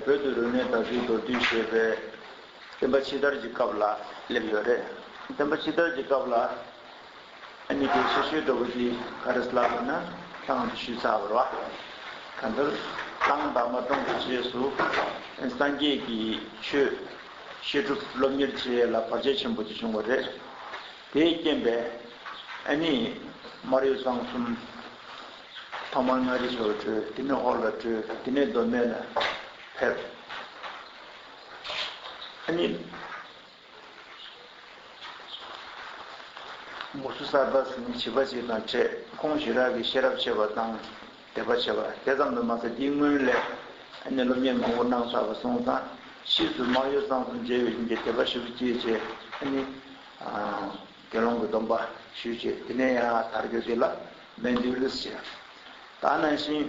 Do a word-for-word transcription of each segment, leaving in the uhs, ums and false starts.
བོད་དུ་རིག་གནས་དར་རྒྱས་མདོར་བསྡུས་ཞེས་པའི་བསྟན་པ་ཕྱི་དར་གྱི་སྐབས་ལ་སླེབས་ཡོད་རེད། བསྟན་པ་ཕྱི་དར་གྱི་སྐབས་ལ་ཨ་ནི་དེ་ཆེ་ཤོས་འདྲ་བོ་དེ་ག་རེ་ལབ་ཡོད་ན། ཁྱེད་རང་ཚོ་ཞུས་ཚར་བ་རེད་བ། གང་ལྟར་ཏང་དང་མ་ཏང་གི་རྗེས་སུ་སངས་རྒྱས་ཀྱི་ཆོས་བཤད་སྒྲུབ་སློབ་གཉེར་བྱེད་ཡས་ལ་བར་ཆད་ཆེན་པོ་དེ་བྱུང་བ་རེད། དེས་རྐྱེན་པས་ཨ་ནི་མར་ཡུལ་གཙང་གསུམ། ཐོག་མར་མངའ་རིས་ཕྱོགས་ལ་བྲོས། དེ་ནས་ཧོར་ལ་བྲོས། དེ་ནས་མདོ་སྨད་ལ་ཕེབས། ཨ་ནི་མུ་སུ་སར་པ་ཟེར་མཁན་བྱིས་པ་ཞིག་དང་འཕྲད། ཁོང་ཞེ་དྲག་གི་ཤེས་རབ་ཆེ་བ་དང་དད་པ་ཆེ་བ། དེ་ཙམ་དུ་མ་ཟད་དེའི་སྔོན་ལ་ཨ་ནི་སློབ་གཉེར་མང་པོ་གནང་ཚར་བ་སོང་ཙང་ཕྱིས་སུ་མར་ཡུལ་གཙང་གསུམ་མཇལ་བའི་རྐྱེན་གྱིས་དད་པ་ཞེ་པོ་སྐྱེས་བྱས། ཨ་ནི་དགེ་སློང་གི་སྡོམ་པ་ཞུས་བྱས། དེ་ནས་ཡང་དར་རྒྱས་དེ་ལ་སྨན་འདུལ་ཟེར། ད་ནང་བཞིན་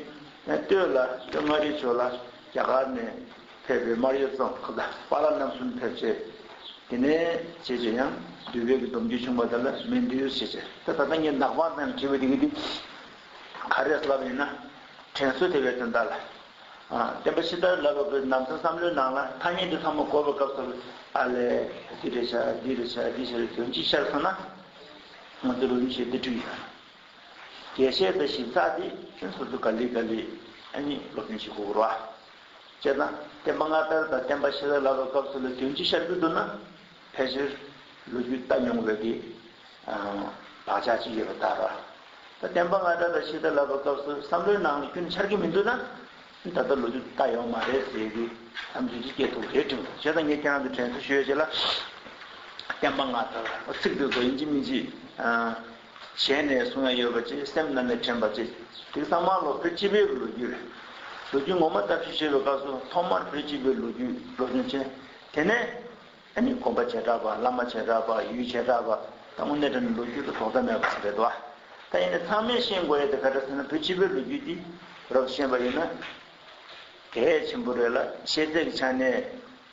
སྟོད་ལ་སྟོད་མངའ་རིས་ཕྱོགས་ལ་རྒྱ་གར་ནས་ཕེབས་པའི་མར་ཡུལ་གཙང་ཁ་ད་པཱ་ལགས་རྣམ་གསུམ་ཕེབས་བྱས། དེ་ནས་བྱས་བྱས་ཡང་འདུལ་བའི་གི་སྡོམ་རྒྱུན་བྱུང་བ་དེ་ལ་སྨན་འདུལ་ཞེས་བྱས། ད་ད་ལྟ་ངས་ནག་པང་ནང་བྲིས་པ་དེ་གི་དེ་ག་རེ་ལབ་ཡིན་ན། དྲན་གསོ་དེ་བའི་དོན་དག་ལ། ཨ། བསྟན་པ་ཕྱི་དར་ལབ་པའི་ནམ་མཁའི་བསམ་བློའི་ནང་ལ་ཐ་སྙད་དེ་ཚང་མ་གོ་བའི་སྐབས་སུ། ཨ་ལས། འདི་རེད་ཤག་འདི་རེད་ཤག་འདི་ཤར་དོན་གཅིག་ཤར་སོང་ན། ང་ཚོ་སློབ་གཉེར་བྱེད་དེ་འགྲིག་ཡོད། རྒྱས་བཤད་དང་ཞིབ་ཚགས་དེ་སོ་སོ་ག་ལེ་ག་ལེ་ཨ་ནི་སློབ་སྦྱོང་བྱེད་དགོས་རེད་བ། བྱས་ཙང་བསྟན་པ་སྔ་དར་དང་བསྟན་པ་ཕྱི་དར་ལབ་པའི་སྐབས་སུ་ལ་དོན་གཅིག་ཤར་གྱི་འདུག་ན། ཕལ་ཆེར་ལོ་རྒྱུས་ལྟ་མྱོང་བའི་གི་བག་ཆགས་ཅིག་ཡོད་པ་ལྟར། ད་བསྟན་པ་སྔ་དར་དང་ཕྱི་དར་ལབ་པའི་སྐབས་སུ་བསམ་བློའི་ནང་ལ་ཁྱོན་ཆར་གྱི་མི་འདུག་ན། ད་ལྟ་ལོ་རྒྱུས་ལྟ་ཡོང་མ་རེད་ཟེར་གི་བསམ་ཚུལ་ཅིག་སྐྱེ་ཐུབ་རེད་དྲན། བྱས་ཙང་ངས་ཁྱེད་རང་ཚོ་དྲན་གསོ་ཞུ་ཡས་ཅིག་ལ། བསྟན་པ་སྔ་དར་ཚིག་དེ་ཚོ་ཡིན་གཅིག་མིན་གཅིག་ཨ། ཞལ་ནས་གསུང་ཡ་ཡོད་པ་ཅིག་སེམས་ནང་ནས་དྲན་པ་ཅིག་དེ་ཚང་མ་ལོ་བོད་སྤྱི་པའི་ལོ་རྒྱུས་རེད། ལོ་རྒྱུས་ངོ་མ་ལྟ་ཞིབ་བྱེད་པའི་སྐབས་སུ་ཐོག་མར་བོད་སྤྱི་པའི་ལོ་རྒྱུས་སློབ་སྦྱོང་བྱས། དེ་ནས་ཨ་ནི་དགོན་པ་བྱེ་བྲག་པ། བླ་མ་བྱེ་བྲག་པ། ཡུལ་བྱེ་བྲག་པ། ད་དངོས་གནས་དྲང་གནས་ལོ་རྒྱུས་དེ་དོགས་པ་མེད་པ་ཞིག་རེད་དོ། ད་ཡིན་ནའི་ཚང་མས་ཤེས་དགོས་ཡ་དེ་ག་རེ་ཟེར་ན། བོད་སྤྱི་པའི་ལོ་རྒྱུས་འདི་རོབ་ཤེས་པ་ཡིན་ན་གལ་ཆེན་པོ་རེད་ལ། ཤེས་ཚད་ཀྱི་ཆ་ནས་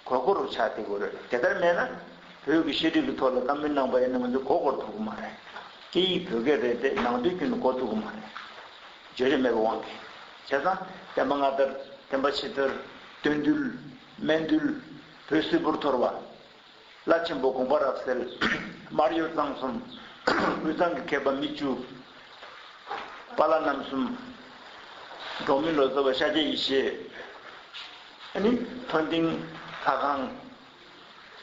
དགོས་མཁོ་རུ་ཆགས་བསྡད་ཀྱི་ཡོད་རེད། དེ་ལྟར་མེད་ན་བོད་ཀྱི་ཤེས་རིག་གི་ཐོག་ལ་བཀའ་མོལ་གནང་པ་ཡིན་ན་ང་ཚོས་གོ་སྐོར་ཐུབ་ཀྱི་མ་རེད། སྐད་ཡིག་བོད་སྐད་རེད་དེ་ནང་དོན་ཁྱོན་ནས་གོ་ཐུབ་ཀྱི་མ་རེད། བརྗོད་བྱ་མེད་པའི་དབང་གིས། བྱས་ཙང་བསྟན་པ་སྔ་དར། བསྟན་པ་ཕྱི་དར། དོན་འདུལ། སྨན་འདུལ། བོད་སིལ་བུར་འཐོར་བ། བླ་ཆེན་པོ་དགོངས་པ་རབ་གསལ། མར་ཡུལ་གཙང་གསུམ། དབུས་གཙང་གི་མཁས་པ་མི་བཅུ། པཱ་ལགས་རྣམ་གསུམ། འབྲོག་མི་ལོ་ཙཱ་བ་ཤཱཀྱ་ཡེ་ཤེས། ཨ་ནི་མཐོ་ལྡིང་ལྷ་ཁང་།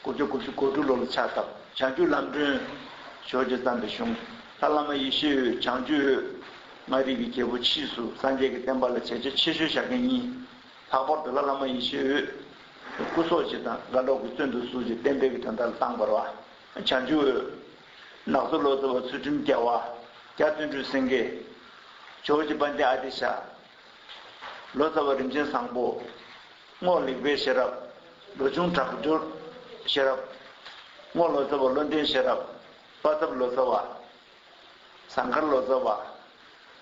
དགུ་བརྒྱ་དགུ་བཅུ་གོ་དྲུག་ལོ་ལ་ཕྱག་བཏབ། བྱང་རྒྱུད་ལམ་སྒྲོན་ཇོ་བོ་རྗེས་བརྩམས་པའི་གཞུང་། ལྷ་བླ་མ་ཡེ་ཤེས་འོད་བྱང་རྒྱུད་འོད། མངའ་རིས་ཀྱི་རྒྱལ་པོ་ཕྱིས་སུ་སངས་རྒྱས་ཀྱི་བསྟན་པ་ལ་བྱས་རྗེས་ཆེ་ཤོས་བཞག་མཁན་གཉིས། ལྷག་པར་དུ་ལྷ་བླ་མ་ཡེ་ཤེས་འོད། སྐུ་སྲོག་བཅད་དང་རྒ་ལོག་གི་བཙོན་དུ་བཟུང་རྗེས་བསྟན་པའི་གི་དོན་དག་ལ་བཏང་བ་རེད་བ། བྱང་རྒྱུད་འོད། ནག་ཚོ་ལོ་ཙཱ་བ་ཚུལ་ཁྲིམས་རྒྱལ་བ། རྒྱ་བརྩོན་འགྲུས་སེང་གེ། ཇོ་བོ་རྗེ་དཔལ་ལྡན་ཨ་ཏི་ཤ། ལོ་ཙཱ་བ་རིན་ཆེན་བཟང་པོ། རྔོག་ལེགས་པའི་ཤེས་རབ། ལོ་ཆུང་གྲགས་འབྱོར་ཤེས་རབ། རྔོག་ལོ་ཙཱ་བ་བློ་ལྡན་ཤེས་རབ། པ་ཚབ་ལོ་ཙཱ་བ། ཟངས་དཀར་ལོ་ཙཱ་བ།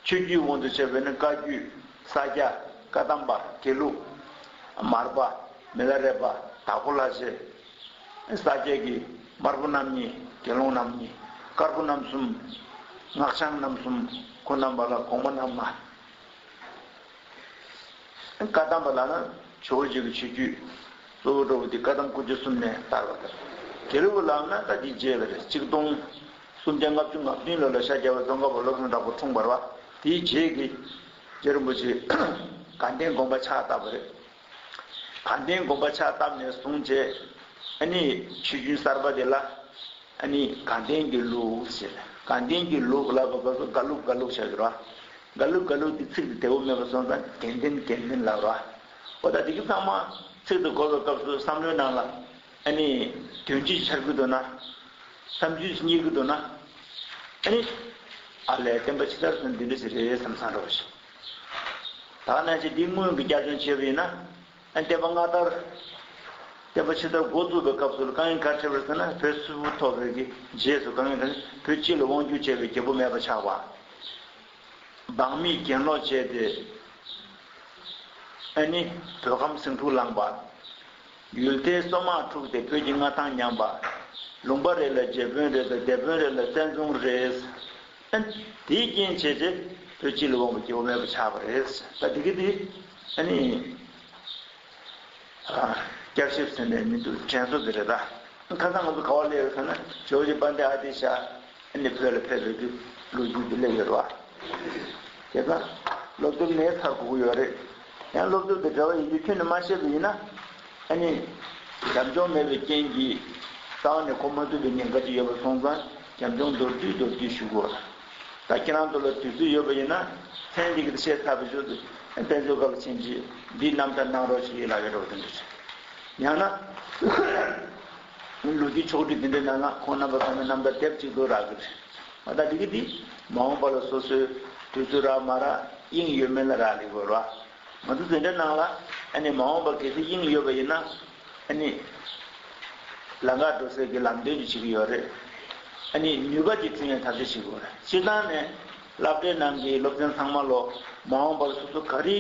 ཆོས་བརྒྱུད་དབང་དུ་བྱས་པ་ཡིན་ན་བཀའ་བརྒྱུད། ས་སྐྱ། བཀའ་གདམས་པ། དགེ་ལུགས། མར་པ། མི་ལ་རས་པ། དྭགས་པོ་ལྷ་རྗེ། ས་སྐྱ་གི་དམར་པོ་རྣམ་གཉིས། དགེ་སློང་རྣམ་གཉིས། དཀར་པོ་རྣམ་གསུམ། སྔགས་འཆང་རྣམ་གསུམ། ཁོང་རྣམ་པ་ལ་གོང་མ་རྣམ་ལྔ། བཀའ་གདམས་པ་ལབ་ན་ཇོ་བོ་རྗེ་གི་ཆོས་བརྒྱུད་གཙོ་བོ་འདྲ་བོ་དེ་བཀའ་གདམས་སྐུ་རྗེས་གསུམ་ནས་དར་བ་དང་། དགེ་ལུགས་ལབ་ན་ད་འདི་རྗེས་ལ་རེད། ཆིག་སྟོང་སུམ་བརྒྱ་ལྔ་བཅུ་ང་བདུན་ལོ་ལ་ཤཱཀྱ་པ་ཙོང་ཁ་པ་བློ་བཟང་གྲགས་པ་འཁྲུངས་པ་རེད་བ། དེའི་རྗེས་ཀྱི་རྗེ་རིན་པོ་ཆེ་དགའ་ལྡན་དགོན་པ་ཕྱག་བཏབ་པ་རེད། དགའ་ལྡན་དགོན་པ་ཕྱག་བཏབ་ནས་བཟུང་བྱས་ཨ་ནི་ཆོས་བརྒྱུད་གསར་པ་དེ་ལ། ཨ་ནི་དགའ་ལྡན་གྱི་ལུགས་ཟེར། དགའ་ལྡན་གྱི་ལུགས་ལབ་པ་སྐབས་སུ་དགའ་ལུགས་དགའ་ལུགས་བྱ་གི་རེད་བ། དགའ་ལུགས་དགའ་ལུགས་དེ་ཚིག་དེ་བདེ་བོ་མེད་པ་སོང་ཙང་དགེ་ལྡན་དགེ་ལྡན་ལབ་རེད་བ། འོ་ད་དེ་གི་ཚང་མ་ཚིག་དེ་གོ་བའི་སྐབས་སུ་བསམ་བློའི་ནང་ལ་ཨ་ནི་དོན་སྤྱི་འཆར་གྱི་འདུག་ན། བསམ་ཚུལ་རྙེད་ཀྱི་འདུག་ན། ཨ་ནི་ཨ་ལས་བསྟན་པ་ཕྱི་དར་སོང་འདི་འདྲ་ཞིག་རེད་བསམ་བསམ་འདྲ་བོ་ཞིག་ད་ནང་བཞིན་འདི་སྔོན་གྱི་བསྐྱར་སྦྱོང་བྱས་པ་ཡིན་ན། ཨ་བསྟན་པ་སྔ་དར། བསྟན་པ་ཕྱི་དར་འགོ་བཙུགས་པའི་སྐབས་སུ་དཀའ་ངལ་ག་རེ་འཕྲད་པ་རེད་ཟེར་ན། བོད་སིལ་བུར་འཐོར་བའི་གི་རྗེས་སུ་དཀའ་ངལ་ག་རེ། བོད་སྤྱི་ལ་དབང་བསྒྱུར་བྱས་པའི་རྒྱལ་པོ་མེད་པ་ཆགས་པ། འབངས་མིས་གྱེན་ལོག་བྱས་ཏེ། ཨ་ནི་བོད་ཁམས་ཟིང་འཁྲུག་ལངས་པ། ཡུལ་སྡེ་སོ་མང་འཁྲུགས་ཏེ་བོད་ཀྱི་མངའ་ཐང་ཉམས་པ། ལུང་པ་རེ་ལ་རྗེ་དཔོན་རེ་དང་སྡེ་དཔོན་རེ་ལ་བཙན་རྫོང་རེ། ཨ་ནི་དེའི་རྐྱེན་བྱས་རྗེས་བོད་སྤྱི་ལ་དབང་བའི་རྒྱལ་པོ་མེད་པ་ཆགས་པ་རེད། ད་དེ་གི་དེ་ཨ་ནི། བསྐྱར་ཞིབ་ཟེར་ནས་མི་འདུག་དྲན་གསོ་དེ་རེད་ད། ཁ་སང་ང་ཚོ་ག་བ་སླེབས་ཡོད་ཟེར་ན་ཇོ་བོ་རྗེ་དཔལ་ལྡན་ཨ་ཏི་ཤ་ཨ་ནི་བོད་ལ་ཕེབས་པའི་དུས་ལོ་རྒྱུས་དེ་སླེབས་ཡོད་རེད་བ། དེ་ལྟར་སློབ་དེབ་ནས་ཚར་དགོས་ཀྱི་ཡོད་རེད། ཡང་སློབ་དེབ་དེ་འབྲེལ་བ་ཡོད་རྒྱུ་ཁྱོན་ནས་མ་ཤེས་པ་ཡིན་ན་ཨ་ནི་རྒྱབ་ལྗོངས་མེད་པའི་རྐྱེན་གྱིས་རྩ་བ་ནས་གོ་མ་ཐུབ་པའི་ཉེན་ཁ་ཅིག་ཡོད་པ་སོང་ཙང་རྒྱབ་ལྗོངས་མདོར་བསྡུས་མདོར་བསྡུས་ཞུ་དགོས། ད་ཁྱེད་རང་ཚོ་ལ་དུས་ཚོད་ཡོད་པ་ཡིན་ན་མཚན་འདི་གི་བཤད་ཚར་བའི་ཆེད་དུ་དཔེ་མཛོད་སྒང་ལ་ཕྱིན་རྗེས་འདི་རྣམ་ཐར་གནང་རོགས་ཞེས་ལབ་ཡོད་རེད་བ། དེ་འདྲ་ཡང་ན་ལོ་རྒྱུས་ཕྱོགས་བསྒྲིགས་འདི་འདྲའི་ནང་ལ་ཁོང་རྣམ་པ་ཚང་མས་རྣམ་ཐར་དེབ་གཅིག་ཏུ་རག་གི་རེད། ཨ་ད་འདི་གི་འདི་མ་འོངས་པ་ལ་སོ་སོའི་དུས་ཚོད་རག་མ་རག་དབྱིངས་ཡོད་མེད་ལ་རག་ལས་དགོས་རེད་བ། ང་ཚོ་འཛིན་གྲྭ་ནང་ལ་ཨ་ནི་མ་འོངས་པ་གལ་སྲིད་དབྱིངས་ཡོད་པ་ཡིན་ན་ཨ་ནི་ལམ་ཁ་འགྲོ་སའི་གི་ལམ་སྟོན་ཅིག་བྱེད་ཀྱི་ཡོད་རེད། ཨ་ནི་ནུས་པ་ཅིག་བསྐྲུན་ཡའི་ཐབས་ཤེས་བྱེད་དགོས་རེད། སྤྱིར་བཏང་ནས་སློབ་གྲྭའི་ནང་གི་སློབ་ཚན་ཚང་མ་ལོ་མ་འོངས་པར་སོ་སོ་ག་རེ་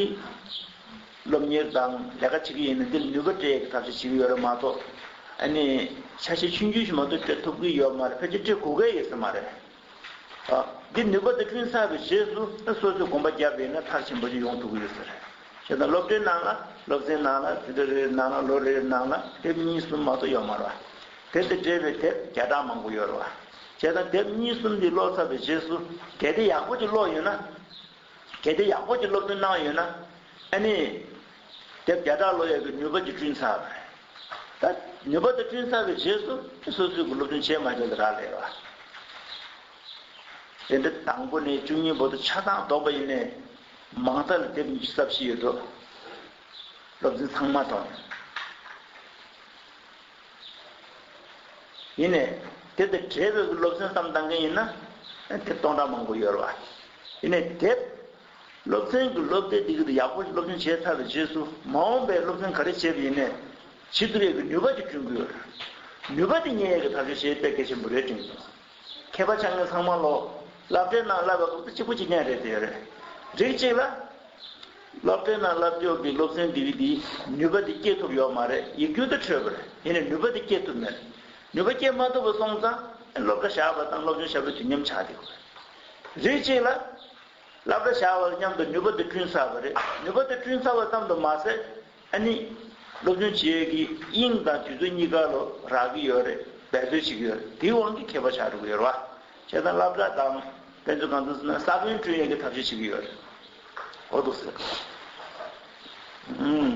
སློབ་གཉེར་དང་ལས་ཀ་བྱེད་ཀྱི་ཡིན་ན་འདིར་ནུས་པ་སྤྲད་ཀྱི་ཐབས་ཤེས་བྱེད་ཀྱི་ཡོད་རེད་མ་གཏོགས། ཨ་ནི་ཆ་ཤས་ཆུང་ཆུང་ཞིག་མ་གཏོགས་སྤྲད་ཐུབ་ཀྱི་ཡོད་མ་རེད། ཕལ་ཆེར་སྤྲད་དགོས་ཀྱི་ཡོད་ས་མ་རེད། ཨ། འདི་ནུས་པ་དེ་བསྐྲུན་ཚར་བའི་རྗེས་སུ་སོ་སོས་གོམ་པ་བརྒྱབ་པ་ཡིན་ན་མཐར་ཕྱིན་པ་ཞིག་ཡོང་ཐུབ་ཀྱི་ཡོད་ས་རེད། བྱས་ཙང་སློབ་གྲྭའི་ནང་ལ་སློབ་ཚན་ནང་ལ་འཛིན་གྲྭ་རེ་རེའི་ནང་ལ་ལོ་རེ་རེའི་ནང་ལ་དེབ་གཉིས་གསུམ་མ་གཏོགས་ཡོད་མ་རེད་བ། དེ་དང་འབྲེལ་བའི་དེབ་བརྒྱ་ཕྲག་མང་པོ་ཡོད་རེད་བ། བྱས་ཙང་དེབ་གཉིས་གསུམ་འདི་ཀློག་ཚར་བའི་རྗེས་སུ་གལ་ཏེ་ཡག་པོ་ཅིག་ཀློག་ཡོད་ན། གལ་ཏེ་ཡག་པོ་ཅིག་སློབ་སྟོན་གནང་ཡོད་ན། ཨ་ནི། དེབ་བརྒྱ་ཕྲག་ཀློག་ཡག་གི་ནུས་པ་ཅིག་བསྐྲུན་ཚར་བ་རེད། ད་ནུས་པ་དེ་བསྐྲུན་ཚར་བའི་རྗེས་སུ་སོ་སོའི་གི་སློབ་སྟོན་བྱས་མ་བྱས་ལ་རག་ལས་པ། དེ་འདྲ་དང་པོ་ནས་བཅུ་གཉིས་བར་དུ་ཆ་ཚང་ལྡོག་པ་ཡིན་ནའི་མང་ཚད་ལ་དེབ་ཉི་ཤུ་རྩ་བཞི་ཡོད་དོ། སློབ་ཚན་ཚང་མ་དང་། ཡིན་ནའི་དེ་དང་འབྲེལ་བའི་སློབ་ཚན་བསམ་བཏང་མཁན་ཡིན་ན་དེབ་སྟོང་ཕྲག་མང་པོ་ཡོད་རེད་བ། ཡིན་ནའི་དེབ་སློབ་ཚན་གྱི་སློབ་དེབ་འདི་གི་ཡག་པོ་ཞིག་སློབ་སྦྱོང་བྱས་ཚར་བའི་རྗེས་སུ་མ་འོངས་པའི་སློབ་ཚན་ག་རེ་བྱས་པ་ཡིན་ནའི་བྱེད་ཐུབ་ཡག་གི་ནུས་པ་ཅིག་བསྐྲུན་དགོས་ཡོད་རེད། ནུས་པ་དེ་རྙེད་ཡག་གི་ཐབས་ཤེས་བྱེད་དཔེ་གལ་ཆེན་པོ་རེད་དྲན་གྱི་འདུག་མཁས་པ་ཆགས་མཁན་ཚང་མ་ལོ་སློབ་གྲྭའི་ནང་བསླབ་པའི་སྐབས་སུ་གཅིག་པུ་གཅིག་རྐྱང་རེད་དེ་ཡོད་རེད། རིགས་གཅིག་ལ། སློབ་གྲྭའི་ནང་བསླབ་ཕྱོགས་ཀྱི་སློབ་ཚན་འདི་གི་འདིའི་ནུས་པ་འདི་སྐྱེད་ཐུབ་ཡོད་མ་རེད། ཡིག་རྒྱུགས་དེ་འཕྲོད་པ་རེད། ཡིན་ནའི་ནུས་པ་འདི་སྐྱེད་ཐུབ་མེད། ནུས་པ་སྐྱེད་མ་ཐུབ་པ་སོང་ཙང་སློབ་གྲྭ་བཞག་པ་དང་སློབ་སྦྱོང་བྱ་བའི་དུས་མཉམ་ཆགས་བསྡད་ཡོད་རེད། རིགས་གཅིག་ལ། སློབ་གྲྭ་བཞག་པ་དང་མཉམ་དུ་ནུས་པ་འདི་བསྐྲུན་ཚར་བ་རེད། ནུས་པ་འདི་བསྐྲུན་ཚར་བ་ཙམ་དུ་མ་ཟད། ཨ་ནི། སློབ་སྦྱོང་བྱེད་ཡས་ཀྱི་དབྱིངས་དང་དུས་ཚོད་གཉིས་ཀ་ལ་རག་གི་ཡོད་རེད། འབད་རྩོལ་བྱེད་ཀྱི་ཡོད་རེད། དེའི་དབང་གིས་མཁས་པ་ཆགས་འགྲོ་གི་ཡོད་རེད་བ། བྱས་ཙང་སློབ་གྲྭ་དང་དཔེ་མཛོད་ཁང་དུ་ཟེར་ན་ས་བོན་བསྐྲུན་ཡས་ཀྱི་ཐབས་ཤེས་བྱེད་ཀྱི་ཡོད་རེད། འོ་འདུག་ཟེར། ཨུམ།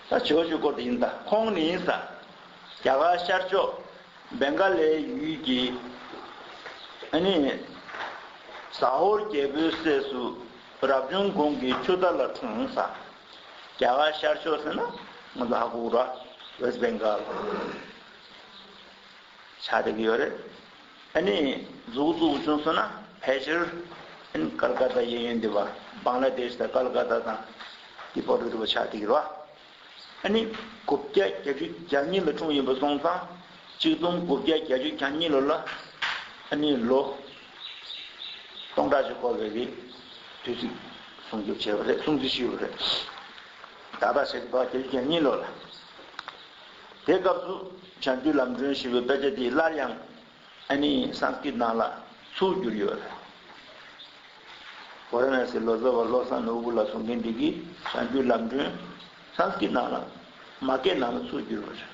ད་ཇོ་བོ་རྗེའི་སྐོར་དེ་ཡིན་ད། ཁོང་ནི་ས། རྒྱ་གར་ཤར་ཕྱོགས་བེང་ག་ལའི་ཡུལ་གྱི། ཨ་ནི། ཟ་ཧོར་རྒྱལ་པོའི་སྲས་སུ་རབ་བྱུང་གོང་གི་ཆུ་རྟ་ལ་འཁྲུངས་ས། རྒྱ་གར་ཤར་ཕྱོགས་ཟེར་ན་ང་ཚོ་ཧ་གོ་གི་རེད། West Bengal ཆགས་བསྡད་ཀྱི་ཡོད་རེད། ཨ་ནི་མཛུབ་གུ་བཙུགས་བྱུང་སོང་ན་ཕལ་ཆེར་ཨ་ནི་ཀལ་ཀ་ཏ་གཡས་གཡོན་འདི་བ་བང་ལ་དེཤ་དང་ཀལ་ཀ་ཏ་དང་དེ་བར་དུ་འདི་བ་ཆགས་བསྡད་ཀྱི་རེད་བ། ཨ་ནི་དགུ་བརྒྱ་བརྒྱད་ཅུ་གྱ་གཉིས་ལ་འཁྲུངས་ཡིན་པ་སོང་ཙང་གཅིག་སྟོང་དགུ་བརྒྱ་བརྒྱད་ཅུ་གྱ་གཉིས་ལོ་ལ་ཨ་ནི་ལོ་སྟོང་ཕྲག་ཅིག་འཁོར་བའི་གི་དུས་ཚིགས་སྲུང་སྐྱོབ་བྱས་པ་རེད། སྲུང་བརྩི་ཞུས་པ་རེད། ད་ལྟ་ཞེས་པ་བརྒྱད་ཅུ་གྱ་གཉིས་ལོ་ལ། དེ་སྐབས་སུ་བྱང་རྒྱུད་ལམ་སྒྲོན་ཞེས་པའི་དཔེ་ཆ་དེ་སླར་ཡང་ཨ་ནི་སཾ་སྐྲྀཏ་ནང་ལ་ཚུར་བསྒྱུར་ཡོད་རེད། ཝཱ་ར་ཎ་སི་ལོ་ཙཱ་བ་བློ་བཟང་ནོར་བུ་ལགས་གསུང་མཁན་འདི་གིས་བྱང་རྒྱུད་ལམ་སྒྲོན་སཾ་སྐྲྀཏ་ནང་ལ་མ་སྐད་ནང་ལ་ཚུར་བསྒྱུར་བ་རེད།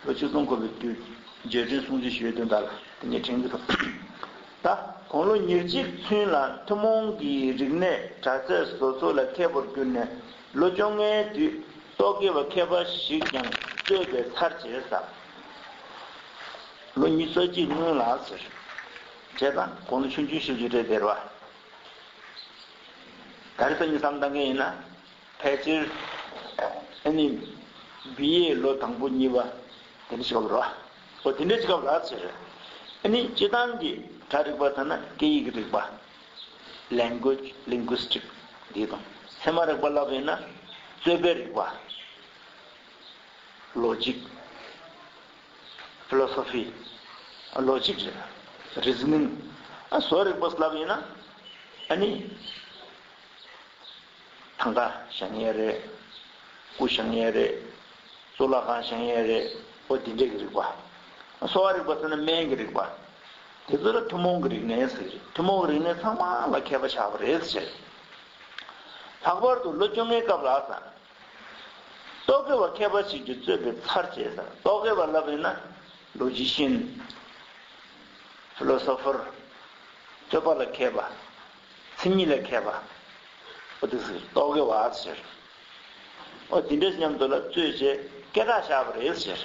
ལོ་ཆིག་སྟོང་འཁོར་བའི་དུས་རྗེ་དྲན་སྲུང་བརྩི་ཞུ་ཡས་དོན་དག་ལ་དེ་ངས་དྲན་གྱི་འདུག་ད་དགུང་ལོ་ཉེར་གཅིག་ཚུན་ལ་ཐུན་མོང་གི་རིག་གནས་གྲྭ་ཚད་བཟོ་ཚོགས་ལ་མཁས་པར་གྱུར་ནས་ལོ་བཅོ་ལྔའི་དུས་རྟོག་གེ་པ་མཁས་པ་ཞིག་ཀྱང་གཙོས་པའི་ཚར་བཅད་ས། ལོ་ཉི་ཤུ་རྩ་གཅིག་སྔོན་ལ་ཟེར། བྱས་ཙང་དགུང་ལོ་ཆུང་ཆུང་ཞིག་ཅིག་རེད་དེ་རེད་བ། ད་རེས་སང་ཉིན་བསམ་བཏང་མཁན་ཡིན་ན་ཕལ་ཆེར་ཨ་ནི་བི་ཨེ་ལོ་དང་པོ་གཉིས་པ་དེ་འདྲ་ཞིག་སྐབས་རེད་བ། འོ་དེ་འདྲ་ཞིག་སྐབས་རེད་ཟེར། ཨ་ནི་སྤྱིར་བཏང་གི་གྲྭ་རིག་པ་ཟེར་ན་སྐད་ཡིག་གི་རིག་པ། Language, linguistic འདི་དང་། ཚད་མ་རིག་པ་ལབ་ཡིན་ན་རྩོད་པའི་རིག་པ། Logic, philosophy, logic རེད། Reasoning ཨ་བཟོ་རིག་པ་ལབ་ཡིན་ན་ཨ་ནི་ཐང་ག་བཞེངས་ཡས་རེད། སྐུ་བཞེངས་ཡས་རེད། གཙུག་ལག་ཁང་བཞེངས་ཡས་རེད། ཨོ་དེ་འདྲས་ཀྱི་རིག་པ། གསོ་བ་རིག་པ་ཟེར་ན་སྨན་གྱི་རིག་པ། དེ་ཚོ་ལ་ཐུན་མོང་གི་རིག་གནས་ཟེར་གྱི་རེད། ཐུན་མོང་གི་རིག་གནས་ཚང་མ་ལ་མཁས་པ་ཆགས་པ་རེད་ཟེར། ལྷག་པར་དུ་ལོ་བཅོ་ལྔའི་སྐབས་ལ་ཟེར། རྟོག་གེ་བ་མཁས་པ་ཞིག་གིས་རྩོད་པའི་ཚར་བཅད་ས། རྟོག་གེ་བ་ལབ་ཡིན་ན་ལོ་ཇི་ཤན། ཕི་ལོ་སོ་ཕར། རྩོད་པ་ལ་མཁས་པ། མཚན་ཉིད་ལ་མཁས་པ། ཨོ་དེ་ཚོ་རྟོག་གེ་བ་ཟེར། ཨོ་དེ་འདྲ་མཉམ་དུ་ལ་རྩོད་བྱས་སྐད་གྲགས་བཞག་པ་རེད་ཟེར།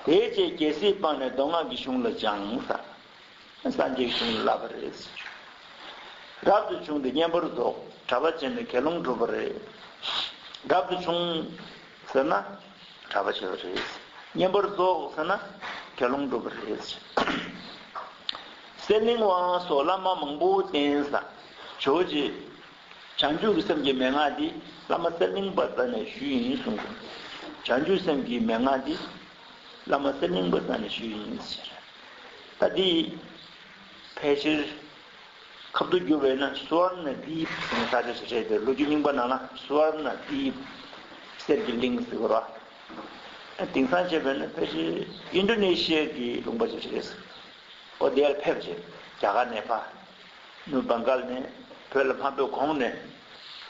དེའི་རྗེས་རྒྱལ་སྲིད་སྤངས་ནས་མདོ་སྔགས་ཀྱི་གཞུང་ལ་སྦྱངས་ས། སངས་རྒྱས་ཀྱི་གཞུང་ལ་བསླབ་པ་རེད་ཟེར། རབ་ཏུ་བྱུང་སྟེ་བསྙེན་པར་རྫོགས། གྲྭ་པ་བྱས་ནས་དགེ་སློང་བསྒྲུབས་པ་རེད། རབ་ཏུ་བྱུང་ཟེར་ན་གྲྭ་པ་བྱས་པ་རེད། བསྙེན་པར་རྫོགས་ཟེར་ན་དགེ་སློང་བསྒྲུབས་པ་རེད། གསེར་གླིང་པ་སོགས་བླ་མ་མང་པོ་བསྟེན་ས། ཇོ་བོ་རྗེ་བྱང་ཆུབ་ཀྱི་སེམས་ཀྱི་མན་ངག་འདི་བླ་མ་གསེར་གླིང་པ་རྩ་ནས་ཞུས་ཡིན་གསུངས་པ། བྱང་ཆུབ་སེམས་ཀྱི་མན་ངག་འདི་བླ་མ་གསེར་གླིང་པ་རྩ་ནས་ཞུས་ཡིན་ཟེར། ད་འདི་ཕལ་ཆེར་ཁ་བསྡུ་བསྒྱུར་བས་ན་སུ་ཝར་ན་དིབ་ཟེར་ས་ཆ་ཞིག་རེད་དེ། ལོ་རྒྱུས་རྙིང་པ་ནང་ལ་སུ་ཝར་ན་དིབ། གསེར་གྱི་གླིང་ཟེར་བ་རེད། དེང་སང་བྱས་པས་ན་ཕལ་ཆེར་ཨིན་ཌོ་ནེ་ཤི་ཡ་གི་ལུང་པ་ཞིག་རེད། ཨོ་དེར་ཕེབས་རྗེས་རྒྱ་གར་ནས་ཕར་ནུབ་བྷང་གལ་ནས་བོད་ལ་མ་ཕེབས་གོང་ནས་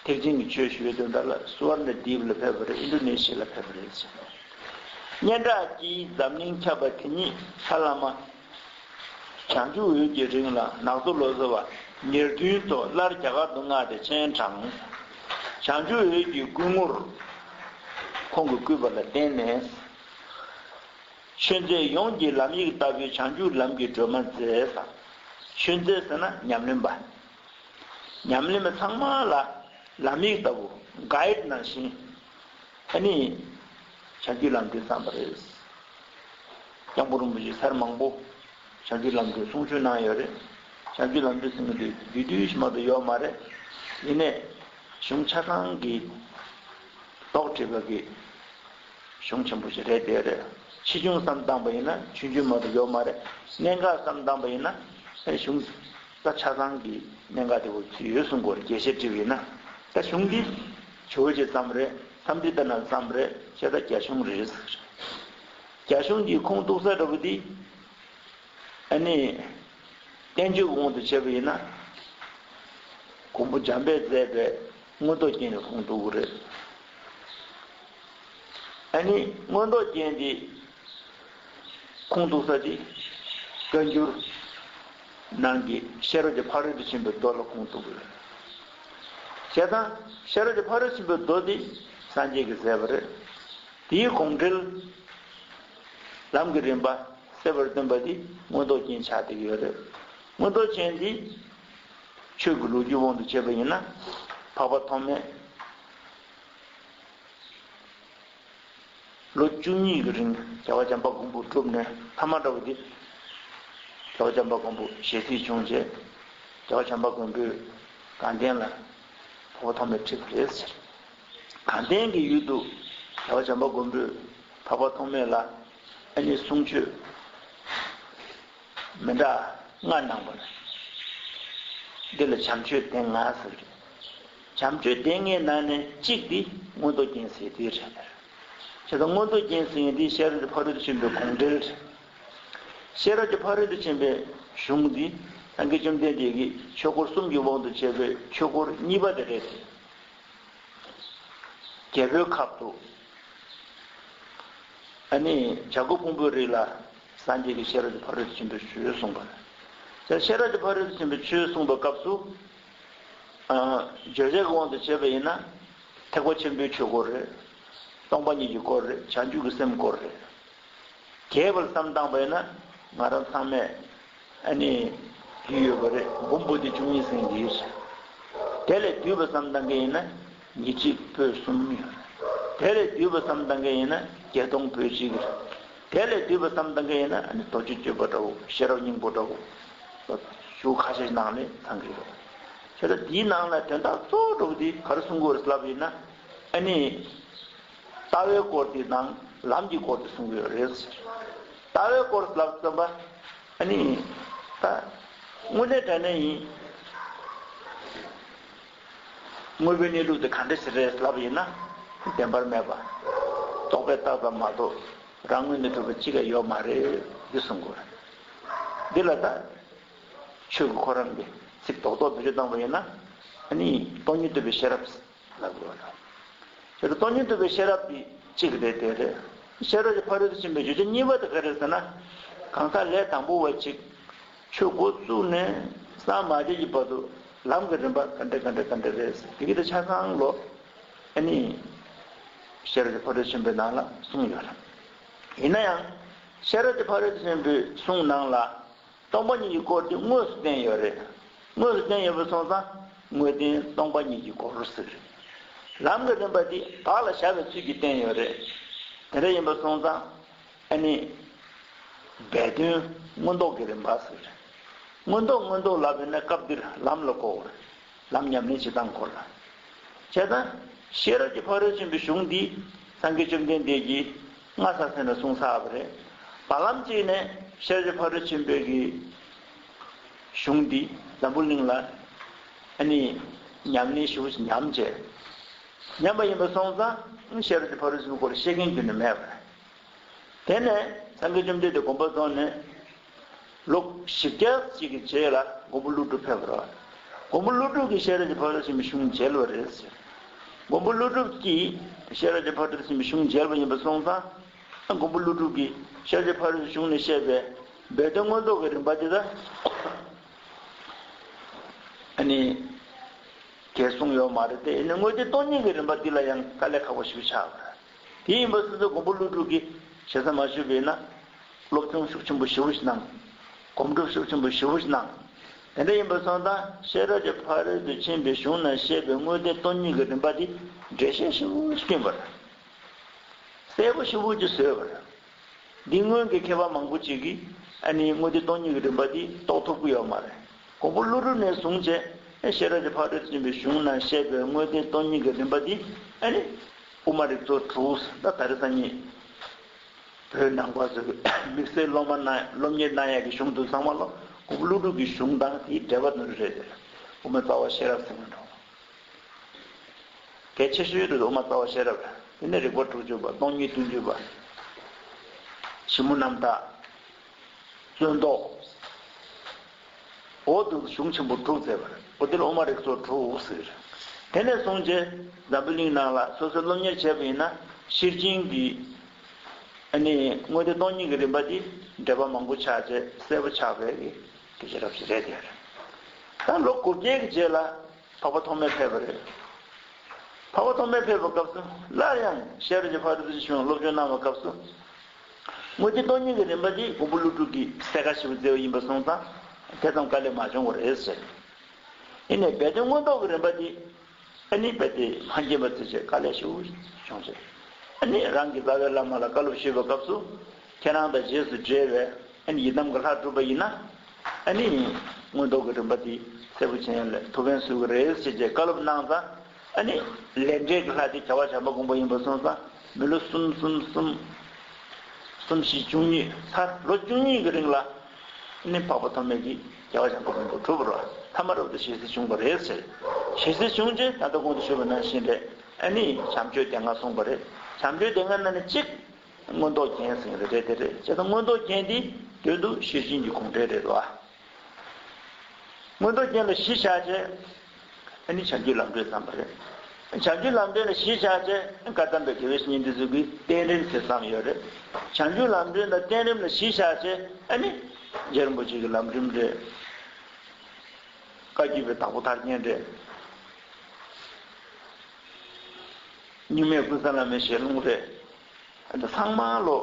ཐེག་ཆེན་གྱི་ཆོས་ཞུ་བའི་དོན་དག་ལ་སུ་ཝར་ན་དིབ་ལ་ཕེབས་པ་རེད། ཨིན་ཌོ་ནེ་ཤི་ཡ་ལ་ཕེབས་པ་རེད། སྙན་གྲགས་ཀྱིས་འཛམ་གླིང་ཁྱབ་པ་དེ་ཉིད་ཕ་བླ་མ་བྱང་ཆུབ་འོད་ཀྱི་རིང་ལ་ནག་ཚོ་ལོ་ཙཱ་བ་ཉེར་བདུན་ཐོག་སླར་རྒྱ་གར་དུ་མངགས་ཏེ་སྤྱན་དྲངས། བྱང་ཆུབ་འོད་ཀྱི་སྐུ་ངོར་ཁོང་གིས་བསྐུལ་བ་ལ་བརྟེན་ནས། ཆོས་མཛད་ཡོངས་ཀྱི་ལམ་ཡིག་ལྟ་བུའི་བྱང་ཆུབ་ལམ་གྱི་སྒྲོན་མ་མཛད་ས། ཆོས་མཛད་ཟེར་ན་ཉམས་ལེན་པ། ཉམས་ལེན་པ་ཚང་མ་ལ་ལམ་ཡིག་ལྟ་བུ་གྷའིཌ་ནང་བཞིན་ཨ་ནི་བྱང་ཆུབ་ལམ་སྒྲོན་བརྩམས་པ་རེད། སྐྱབས་མགོན་རིན་པོ་ཆེ་ཚར་མང་པོ་བྱང་ཆུབ་ལམ་སྒྲོན་གསུང་ཆོས་གནང་ཡོད་རེད། བྱང་ཆུབ་ལམ་སྒྲོན་ཟེར་མཁན་དེ་བསྡུས་བསྡུས་ཤིག་མ་གཏོགས་ཡོད་མ་རེད། ཡིན་ནའི་གཞུང་ཆ་ཚང་གི་དོགས་བྲིས་པ་གི་གཞུང་ཆེན་པོ་ཞིག་རེད་དེ་རེད། ཆེ་ཆུང་བསམ་བཏང་པ་ཡིན་ན་ཆུང་ཆུང་མ་གཏོགས་ཡོད་མ་རེད། གནད་འགག་བསམ་བཏང་པ་ཡིན་ན་ཨེ་གཞུང་ད་ཆ་ཚང་གི་གནད་འགག་དེ་བོ་ཚུད་ཡོད་གསུང་གི་ཡོད་རེད། རྒྱས་བཤད་བྲིས་པ་ཡིན་ན། ད་གཞུང་འདི་ཇོ་བོ་རྗེས་བརྩམས་རེད། ལྷ་མོ་ཏི་ཏཱ་ནས་བརྩམས་རེད། བྱས་ཙང་རྒྱ་གཞུང་རེད། རྒྱ་གཞུང་གི་ཁུངས་གཏུགས་ས་འདྲ་བོ་འདི་ཨ་ནི་བསྟན་བཅོས་དབང་དུ་བྱས་པ་ཡིན་ན་མགོན་པོ་འཇམ་དཔལ་མཛད་པའི་མངོན་རྟོགས་རྒྱན་གྱི་ཁུངས་གཏུགས་ཀྱི་རེད། ཨ་ནི་མངོན་རྟོགས་རྒྱན་འདི་ཁུངས་གཏུགས་ས་འདི་བཀའ་འགྱུར་ནང་གི་ཤེས་རབ་ཀྱི་ཕ་རོལ་ཏུ་ཕྱིན་པའི་མདོ་ལ་ཁུངས་གཏུགས་ཀྱི་རེད། བྱས་ཙང་ཤེས་རབ་ཀྱི་ཕ་རོལ་ཏུ་ཕྱིན་པའི་མདོ་འདི་སངས་རྒྱས་ཀྱིས་མཛད་པ་རེད། དེའི་དགོངས་འགྲེལ་ལམ་གྱི་རིམ་པ་གསལ་བར་སྟོན་པ་འདི་མངོན་རྟོགས་རྒྱན་ཆགས་བསྡད་ཀྱི་ཡོད་རེད། མངོན་རྟོགས་རྒྱན་འདི་ཆོས་ཀྱི་ལོ་རྒྱུས་དབང་དུ་བྱས་པ་ཡིན་ན་འཕགས་པ་ཐོགས་མེད་ལོ་བཅུ་གཉིས་ཀྱི་རིང་རྒྱལ་བ་བྱམས་པ་མགོན་པོ་བསྒྲུབས་ནས་མཐའ་མ་འདྲ་བོ་འདི་རྒྱལ་བ་བྱམས་པ་མགོན་པོ་ཞལ་གཟིགས་བྱུང་རྗེས་རྒྱལ་བ་བྱམས་པ་མགོན་པོས་དགའ་ལྡན་ལ་འཕགས་པ་ཐོགས་མེད་ཁྲིད་པ་རེད་ཟེར། དགའ་ལྡན་གྱི་ཡུལ་དུ་རྒྱལ་བ་བྱམས་པ་མགོན་པོས་འཕགས་པ་ཐོགས་མེད་ལ་ཨ་ནི་གསུང་ཆོས་མི་འདྲ་ལྔ་གནང་བ་རེད། འདི་ལ་བྱམས་ཆོས་སྡེ་ལྔ་ཟེར་གྱི། བྱམས་ཆོས་སྡེ་ལྔའི་ནང་ནས་གཅིག་འདི་མངོན་རྟོགས་རྒྱན་ཟེར་དེ་རེད། བྱས་ཙང་མངོན་རྟོགས་རྒྱན་ཟེར་མཁན་འདི་ཤེས་རབ་ཀྱི་ཕ་རོལ་ཏུ་ཕྱིན་པའི་དགོངས་འགྲེལ་རེད། ཤེས་རབ་ཀྱི་ཕ་རོལ་ཏུ་ཕྱིན་པའི་གཞུང་འདི་སངས་རྒྱས་བཅོམ་ལྡན་འདས་ཀྱིས་ཆོས་འཁོར་གསུམ་གྱི་དབང་དུ་བྱས་པའི་ཆོས་སྐོར་གཉིས་པ་དེ་རེད། རྒྱལ་པོའི་ཁབ་ཏུ་ཨ་ནི་བྱ་རྒོད་ཕུང་པོའི་རི་ལ་སངས་རྒྱས་ཀྱི་ཤེས་རབ་ཀྱི་ཕ་རོལ་ཏུ་ཕྱིན་པའི་ཆོས་གསུངས་པ་རེད། ཤེས་རབ་ཀྱི་ཕ་རོལ་ཏུ་ཕྱིན་པའི་ཆོས་གསུངས་པའི་སྐབས་སུ་ཨ་བརྗོད་བྱའི་དབང་དུ་བྱས་པ་ཡིན་ན་ཐེག་པ་ཆེན་པོའི་ཆོས་སྐོར་རེད། སྟོང་པ་ཉིད་ཀྱི་སྐོར་རེད། བྱང་ཆུབ་ཀྱི་སེམས་སྐོར་རེད། རྒྱས་པར་བསམ་བཏང་པ་ཡིན་ན་ང་རང་ཚང་མས་ཨ་ནི་ཡིད་ཡོད་པ་རེད། འབུམ་པོ་ཏི་བཅུ་གཉིས་ཟེར་གྱི་ཡོད་རེད། དེ་ལས་བསྡུས་པ་བསམ་བཏང་མཁན་ཡིན་ན་ཉེར་གཅིག་པོད་གསུམ་ཡོད་རེད། དེ་ལས་བསྡུས་པ་བསམ་བཏང་མཁན་ཡིན་ན་བརྒྱད་སྟོང་པོད་གཅིག་རེད། དེ་ལས་བསྡུས་པ་བསམ་བཏང་མཁན་ཡིན་ན་ཨ་ནི་རྡོ་རྗེ་གཅོད་པ་འདྲ་བོ་ཤེས་རབ་སྙིང་པོ་འདྲ་བོ་ཞུ་ཁ་ཤས་ནང་ནས་ཚང་གི་ཡོད་རེད། བྱས་ཙང་འདིའི་ནང་ལ་དོན་དག་གཙོ་བོ་འདྲ་བོ་འདི་ག་རེ་གསུང་དགོས་རེད་ལབ་ཡིན་ན་ཨ་ནི། ལྟ་བའི་སྐོར་དེ་དང་ལམ་གྱི་སྐོར་དེ་གསུང་གི་ཡོད་རེད་ཟེར། ལྟ་བའི་སྐོར་ལབ་ཙམ་པ་ཨ་ནི་ད་དངོས་གནས་དྲང་གནས་ཡིན། དངོས་པོའི་གནས་ལུགས་དེ་ག་འདྲ་ཞིག་རེད་ལབ་ཡིན་ན་བདེན་པར་མེད་པ། རྟོག་པས་བཏགས་ཙམ་མ་གཏོགས་རང་ངོས་ནས་གྲུབ་པ་གཅིག་ཀྱང་ཡོད་མ་རེད་འདི་གསུང་གི་ཡོད་རེད། འདི་ལ་ད་ཆོས་ཀྱི་ཁོ་རང་གི་ཚིག་རྡོག་རྡོག་བེད་སྤྱོད་བཏང་བ་ཡིན་ན་ཨ་ནི་སྟོང་ཉིད་རྟོགས་པའི་ཤེས་རབ། ལབ་དགོས་པ་དང་། དེ་ལ་སྟོང་ཉིད་རྟོགས་པའི་ཤེས་རབ་དེ་གཅིག་རེད། དེ་རེད། ཤེས་རབ་ཀྱི་ཕ་རོལ་ཏུ་ཕྱིན་པའི་བརྗོད་བྱ་གཉིས་པ་དེ་ག་རེ་ཟེར་ན། གང་ཟག་ལས་དང་པོ་བ་གཅིག་ཆོས་འགོ་བཙུགས་ནས་སངས་མ་རྒྱས་ཀྱི་བར་དུ་ལམ་གྱི་རིམ་པ་ག་འདྲ་ག་འདྲ་ག་འདྲ་རེད་ཟེར། དེ་གི་དེ་ཆ་ཚང་ལོ། ཨ་ནི་ཤེས་རབ་ཀྱི་ཕ་རོལ་ཏུ་ཕྱིན་པའི་ནང་ལ་གསུངས་ཡོད་རེད། ཡིན་ན་ཡང་ཤེས་རབ་ཀྱི་ཕ་རོལ་ཏུ་ཕྱིན་པའི་གསུང་ནང་ལ། སྟོང་པ་ཉིད་ཀྱི་སྐོར་དེ་དངོས་སུ་བསྟན་ཡོད་རེད། དངོས་སུ་བསྟན་ཡོད་པ་སོང་ཙང་དངོས་བསྟན་སྟོང་པ་ཉིད་ཀྱི་སྐོར་ཟེར། ལམ་གྱི་རིམ་པ་དེ་བདག་ལ་བཞག་པའི་ཚུལ་གྱིས་བསྟན་ཡོད་རེད། དེ་འདྲ་ཡིན་པ་སོང་ཙང་ཨ་ནི་སྦས་དོན་མངོན་རྟོགས་ཀྱི་རིམ་པ་ཟེར། མངོན་རྟོགས་མངོན་རྟོགས་ལབ་པས་ན་སྐབས་འདིར་ལམ་ལ་གོ་བར། ལམ་ཉམས་ལེན་བྱེད་སྟངས་སྐོར་ལ། བྱས་ཙང་ཤེས་རབ་ཀྱི་ཕ་རོལ་ཕྱིན་པའི་གཞུང་འདི་སངས་རྒྱས་བཅོམ་ལྡན་འདས་ཀྱིས་སྔ་ས་ཚེ་ན་གསུངས་ཚར་བ་རེད། བར་ལམ་གཅིག་ནས་ཤེས་རབ་ཀྱི་ཕ་རོལ་ཕྱིན་པའི་གི་གཞུང་འདི་འཛམ་བུ་གླིང་ལ་ཨ་ནི་ཉམས་ལེན་ཞེ་པོ་ཅིག་ཉམས་བྱས། ཉམས་པ་ཡིན་པ་སོང་ཙང་ཤེས་རབ་ཀྱི་ཕ་རོལ་ཕྱིན་པའི་སྐོར་ལ་བཤད་མཁན་རྒྱུན་ནས་མེད་པ་རེད། དེ་ནས་སངས་རྒྱས་བཅོམ་ལྡན་འདས་དགོངས་པ་རྫོགས་ནས་ལོ་བཞི་བརྒྱ་ཅིག་གི་རྗེས་ལ་མགོན་པོ་ཀླུ་སྒྲུབ་ཕེབས་པ་རེད། མགོན་པོ་ཀླུ་སྒྲུབ་ཀྱིས་ཤེས་རབ་ཀྱི་ཕ་རོལ་ཕྱིན་པའི་གཞུང་མཇལ་བ་རེད་ཟེར། མགོན་པོ་ཀླུ་སྒྲུབ་ཀྱིས་ཤེས་རབ་ཀྱི་ཕ་རོལ་ཕྱིན་པའི་གཞུང་མཇལ་བ་ཡིན་པ་སོང་ཙང་། མགོན་པོ་ཀླུ་སྒྲུབ་ཀྱིས་ཤེས་རབ་ཀྱི་ཕ་རོལ་གཞུང་ནས་བཤད་པའི་སྦས་དོན་མངོན་རྟོགས་ཀྱི་རིམ་པ་དེ་ལ་ཨ་ནི་གས་གསུངས་ཡོད་མ་རེད་དེ། ཨ་ནི་དངོས་བསྟན་སྟོང་ཉིད་ཀྱི་རིམ་པ་འདི་ལ་ཡང་དཀའ་ལས་ཁག་པོ་ཞིག་ཆགས་པ་རེད། དེ་ཡིན་པ་སོང་ཙང་མགོན་པོ་ཀླུ་སྒྲུབ་ཀྱིས་ཞེ་ས་མ་ཞུས་པ་ཡིན་ན། སློབ་སྦྱོང་ཤུགས་ཆེན་པོ་ཞེ་པོ་ཞིག་གནང་། གོམ་བགྲོད་ཤུགས་ཆེན་པོ་ཞེ་པོ་ཞིག་གནང་། དེ་འདྲ་ཡིན་པ་སོང་ཙང་ཤེས་རབ་ཀྱི་ཕ་རོལ་ཏུ་ཕྱིན་པའི་གཞུང་ན་བཤད་པའི་དངོས་བསྟན་སྟོང་ཉིད་ཀྱི་རིམ་པ་འདི་འགྲེལ་བཤད་ཞེ་པོ་ཞིག་བསྐྱོན་པ་རེད། གསལ་པོ་ཞེ་པོ་ཅིག་བཟོས་པ་རེད། འདི་སྔོན་གྱི་མཁས་པ་མང་པོ་ཅིག་གིས་ཨ་ནི་དངོས་བསྟན་སྟོང་ཉིད་ཀྱི་རིམ་པ་འདི་རྟོགས་ཐུབ་ཀྱི་ཡོད་མ་རེད། མགོན་པོ་ཀླུ་སྒྲུབ་ནས་བཟུང་བྱས་ཤེས་རབ་ཀྱི་ཕ་རོལ་ཏུ་ཕྱིན་པའི་གཞུང་ན་བཤད་པའི་དངོས་བསྟན་སྟོང་ཉིད་ཀྱི་རིམ་པ་འདི་ཨ་ནི་དབུ་མ་རིགས་ཚོགས་དྲུག་ད་ད་རེས་སང་ཉིན་བོད་ནང་པ་ཚོས་དམིགས་བསལ་སློབ་མ་གནང་སློབ་གཉེར་གནང་ཡག་གི་གཞུང་དེ་ཚང་མ་ལ་མགོན་པོ་ཀླུ་སྒྲུབ་ཀྱི་གཞུང་དང་དེའི་འགྲེལ་པ་དེ་རེད། དབུ་མ་རྩ་བ་ཤེས་རབ་ཟེར་མི་འདྲ་བ། གལ་ཆེ་ཤོས་དེ་དབུ་མ་རྩ་བ་ཤེས་རབ། དེ་ནས་རིགས་པ་དྲུག་ཅུ་པ། སྟོང་ཉིད་བདུན་ཅུ་པ། ཞིབ་མོ་རྣམ་དག། རྩོད་ཟློག། འོ་དེ་གཞུང་ཆེན་པོ་དྲུག་མཛད་པ་རེད། འོ་དེ་ལ་དབུ་མ་རིགས་ཚོགས་དྲུག་ཟེར། དེ་ནས་བཟུང་བྱས་འཛམ་བུ་གླིང་ནང་ལ་སོ་སོའི་སློབ་གཉེར་བྱས་པ་ཡིན་ན་ཤེར་ཕྱིན་གྱི་ཨ་ནི་དངོས་བསྟན་སྟོང་ཉིད་ཀྱི་རིམ་པ་འདི་འགྲེལ་པ་མང་པོ་ཆགས་བྱས་གསལ་པོ་ཆགས་པའི་གི་དེ་ཤེས་རབ་ཞིག་རེད་དེ། ད་ལོ་དགུ་བརྒྱའི་གི་རྗེས་ལ། འཕགས་པ་ཐོགས་མེད་ཕེབས་པ་རེད། འཕགས་པ་ཐོགས་མེད་ཕེབས་པའི་སྐབས་སུ་སླར་ཡང་ཤེས་རབ་ཀྱི་ཕ་རོལ་ཏུ་ཕྱིན་པའི་སློབ་སྦྱོང་གནང་བའི་སྐབས་སུ། དངོས་བསྟན་སྟོང་ཉིད་ཀྱི་རིམ་པ་འདི་མགོན་པོ་ཀླུ་སྒྲུབ་ཀྱིས་གསལ་ཁ་ཞེ་པོ་མཛད་པ་ཡིན་པ་སོང་ཙང་དེ་ཙམ་དཀའ་ལས་མ་བྱུང་བ་རེད་ཟེར། ཡིན་ནའི་སྦས་དོན་མངོན་རྟོགས་ཀྱི་རིམ་པ་འདི་ཨ་ནི་རྦད་དེ་མ་མཁྱེན་པ་ཚོས་བྱས་དཀའ་ལས་ཞེ་པོ་བྱུང་བྱས། ཨ་ནི་རང་གི་རྩ་བའི་བླ་མ་ལ་བཀའ་སློབ་ཞུས་པའི་སྐབས་སུ། ཁྱེད་རང་དང་རྗེས་སུ་འབྲེལ་བའི་ཨ་ནི་ཡི་དམ་གྱི་ལྷ་བསྒྲུབས་པ་ཡིན་ན། ཨ་ནི་མངོན་རྟོགས་ཀྱི་རིམ་པ་འདི་གསལ་པོ་མཁྱེན་ཡ་ལ་ཐུགས་ཕན་གསོས་ཀྱི་རེད་ཟེར་བྱས་བཀའ་སློབ་གནང་ཙང་། ཨ་ནི་ལས་འབྲས་ཀྱི་ལྷ་དེ་རྒྱལ་བ་བྱམས་པ་མགོན་པོ་ཡིན་པ་སོང་ཙང་མི་ལོ་གསུམ་གསུམ་གསུམ། གསུམ་བཞི་བཅུ་གཉིས་ཚར་ལོ་བཅུ་གཉིས་ཀྱི་རིང་ལ། ཨ་ནི་འཕགས་པ་ཐོགས་མེད་ཀྱིས་རྒྱལ་བ་བྱམས་པ་མགོན་པོ་གྲུབ་པ་རེད། ཐ་མ་རབ་ཏུ་ཞལ་གཟིགས་བྱུང་བ་རེད་ཟེར། ཞལ་གཟིགས་བྱུང་རྗེས་ད་ལྟ་གོང་དུ་ཞུས་པ་ནང་བཞིན་རེད། ཨ་ནི་བྱམས་ཆོས་སྡེ་ལྔ་གསུངས་པ་རེད། བྱམས་ཆོས་སྡེ་ལྔ་ནང་ནས་གཅིག་མངོན་རྟོགས་རྒྱན་ཟེར་གྱི་རེད་དེ་རེད། བྱས་ཙང་མངོན་རྟོགས་རྒྱན་འདི་དོན་དུ་ཤེར་ཕྱིན་གྱི་དགོངས་འགྲེལ་རེད་དོ། མངོན་རྟོགས་རྒྱན་ལ་གཞི་བཞག་བྱས། ཨ་ནི་བྱང་ཆུབ་ལམ་སྒྲོན་བརྩམས་པ་རེད། བྱང་ཆུབ་ལམ་སྒྲོན་ལ་གཞི་བཞག་བྱས་བཀའ་གདམས་པའི་དགེ་བའི་བཤེས་གཉེན་འདི་ཚོ་གིས་བསྟན་རིམ་ཟེར་བརྩམས་ཡོད་རེད། བྱང་ཆུབ་ལམ་སྒྲོན་དང་བསྟན་རིམ་ལ་གཞི་བཞག་བྱས་ཨ་ནི་རྗེ་རིན་པོ་ཆེ་གི་ལམ་རིམ་རེད། བཀའ་བརྒྱུད་པའི་དྭགས་པོ་ཐར་རྒྱན་རེད། རྙིང་མའི་ཀུན་བཟང་བླ་མའི་ཞལ་ལུང་རེད། ཨ་ནི་ཚང་མ་ལོ་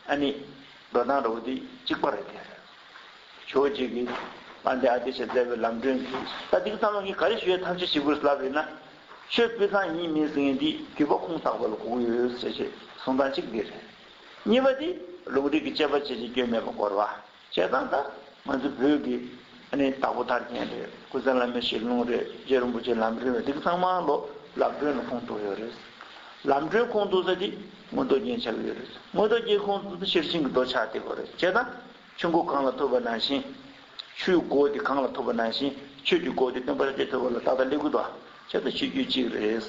ཨ་ནི་འགྲོ་སྟངས་འདྲ་བོ་འདི་གཅིག་པ་རེད་དེ། ཇོ་བོ་རྗེ་གིས་དཔལ་ལྡན་ཨ་ཏི་ཤས་མཛད་པའི་ལམ་སྒྲོན་གྱིས་ད་འདི་ཚང་མ་གིས་ག་རེ་ཞུ་ཡའི་ཐབས་ཤེས་བྱེད་དགོས་ལབ་ཡོད་ན། ཆོས་སྤུས་གཙང་ཡིན་མིན་ཟེར་མཁན་འདི་བརྒྱུད་པ་ཁུངས་དག་པ་ལ་གོ་གི་ཡོད་ཟེར་བྱས་གསུང་སྟངས་གཅིག་འདི་རེད། གཉིས་པ་འདི་ལུང་རིགས་ཀྱི་དཔྱད་པ་བྱས་བྱས་སྐྱོན་མེད་པ་དགོས་རེད་བ། བྱས་ཙང་ད་ང་ཚོ་བོད་ཀྱི་ཨ་ནི་དྭགས་པོ་ཐར་རྒྱན་རེད། ཀུན་བཟང་བླ་མའི་ཞལ་ལུང་རེད། རྗེ་རིན་པོ་ཆེའི་ལམ་རིམ་རེད། འདི་ག་ཚང་མ་ལོ་ལམ་སྒྲོན་ལ་ཁུངས་གཏུགས་ཡོད་རེད། ལམ་སྒྲོན་ཁུངས་གཏུགས་ས་དེ་མངོན་རྟོགས་རྒྱན་ཆགས་ཀྱི་ཡོད་རེད། མངོན་རྟོགས་རྒྱན་ཁུངས་གཏུགས་ས་ཤེར་ཕྱིན་གྱི་མདོ་ཆགས་བསྡད་ཡོད་རེད། བྱས་ཙང་ཆོས་འཁོར་གང་ལ་ཐུག་པ་ནང་བཞིན། ཆོས་སྒོ་དེ་གང་ལ་ཐུག་པ་ནང་བཞིན་ཆོས་ཀྱི་སྒོ་དེ་སྟོན་པ་རིན་པོ་ཆེ་ཐུག་པ་ལ་ཏག་ཏག་སླེབས་ཀྱི་འདུག་བྱས་ཙང་ཆོས་བརྒྱུད་གཅིག་རེད།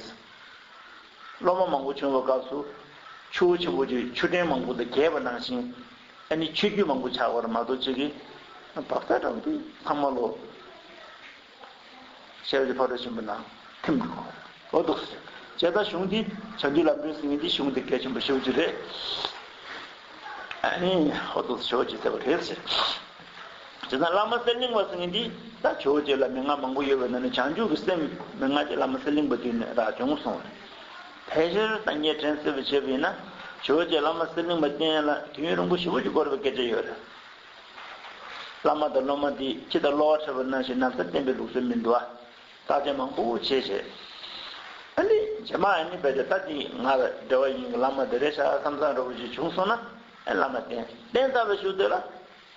སློབ་མ་མང་པོ་བྱུང་བའི་སྐབས་སུ། ཆུ་བོ་ཆེན་པོ་དེ་ཆུ་ཕྲན་མང་པོ་དང་རྒྱས་པ་ནང་བཞིན། ཨ་ནི་ཆོས་བརྒྱུད་མང་པོ་ཆགས་པར་མ་གཏོགས་ཅིག་གིས། བག་ཚ་འདྲ་བོ་དེ་ཚང་མ་ལོ། ཤེས་རབ་ཀྱི་ཕ་རོལ་ཕྱིན་པ་ན་ཐིམ་འགྲོ་གི་འོ་འདུག་ཟེར། བྱས་ཙང་གཞུང་འདི་བྱང་ཆུབ་ལམ་སྒྲོན་ཟེར་མཁན་འདི་གཞུང་འདི་གལ་ཆེན་པོ་ཞེ་པོ་ཅིག་རེད། ཨ་ནི་ཧོ་ཏོ་ཞེ་པོ་ཅིག་ཟེར་བ་རེད་ཟེར། བྱས་ཙང་བླ་མ་གསེར་གླིང་པ་ཟེར་མཁན་འདི་ད་ཇོ་བོ་རྗེ་ལ་མན་ངག་མང་པོ་ཡོད་པའི་ནང་ནས་བྱང་ཆུབ་ཀྱི་སེམས་མན་ངག་ཅིག་བླ་མ་གསེར་གླིང་པ་དུས་ནས་རག་བྱུང་སོང་བ་རེད། ཕལ་ཆེར་ད་ངས་དྲན་གསོས་པ་བྱས་པ་ཡིན་ན་ཇོ་བོ་རྗེ་བླ་མ་གསེར་གླིང་པ་བསྟེན་ལ་དུས་ཡུན་རིང་པོ་ཞེ་པོ་ཅིག་འགོར་བའི་སྐད་ཆ་ཡོད་རེད། བླ་མ་དང་སློབ་མ་འདི་ཁྱི་དང་གློ་བ་འཕྲད་པ་ནང་བཞིན་ན་ཚ་བསྟེན་པའི་ལུགས་སྲོལ་མི་འདུག་ཨ། བརྟག་དཔྱད་མང་པོ་བྱས་བྱས། ཨ་ནི་རྗེས་མ་ཨ་ནི་བས་ཏེ་ད་འདི་ང་ལ་འབྲེལ་བ་ཡིན་གྱི་བླ་མ་དེ་རེད་ཤག་བསམ་བསམ་འདྲ་པོ་ཞིག་བྱུང་སོང་ན་ཨ་བླ་མ་བསྟེན་བསྟེན་ཚར་བའི་གཞུག་དེ་ལ་ཨ་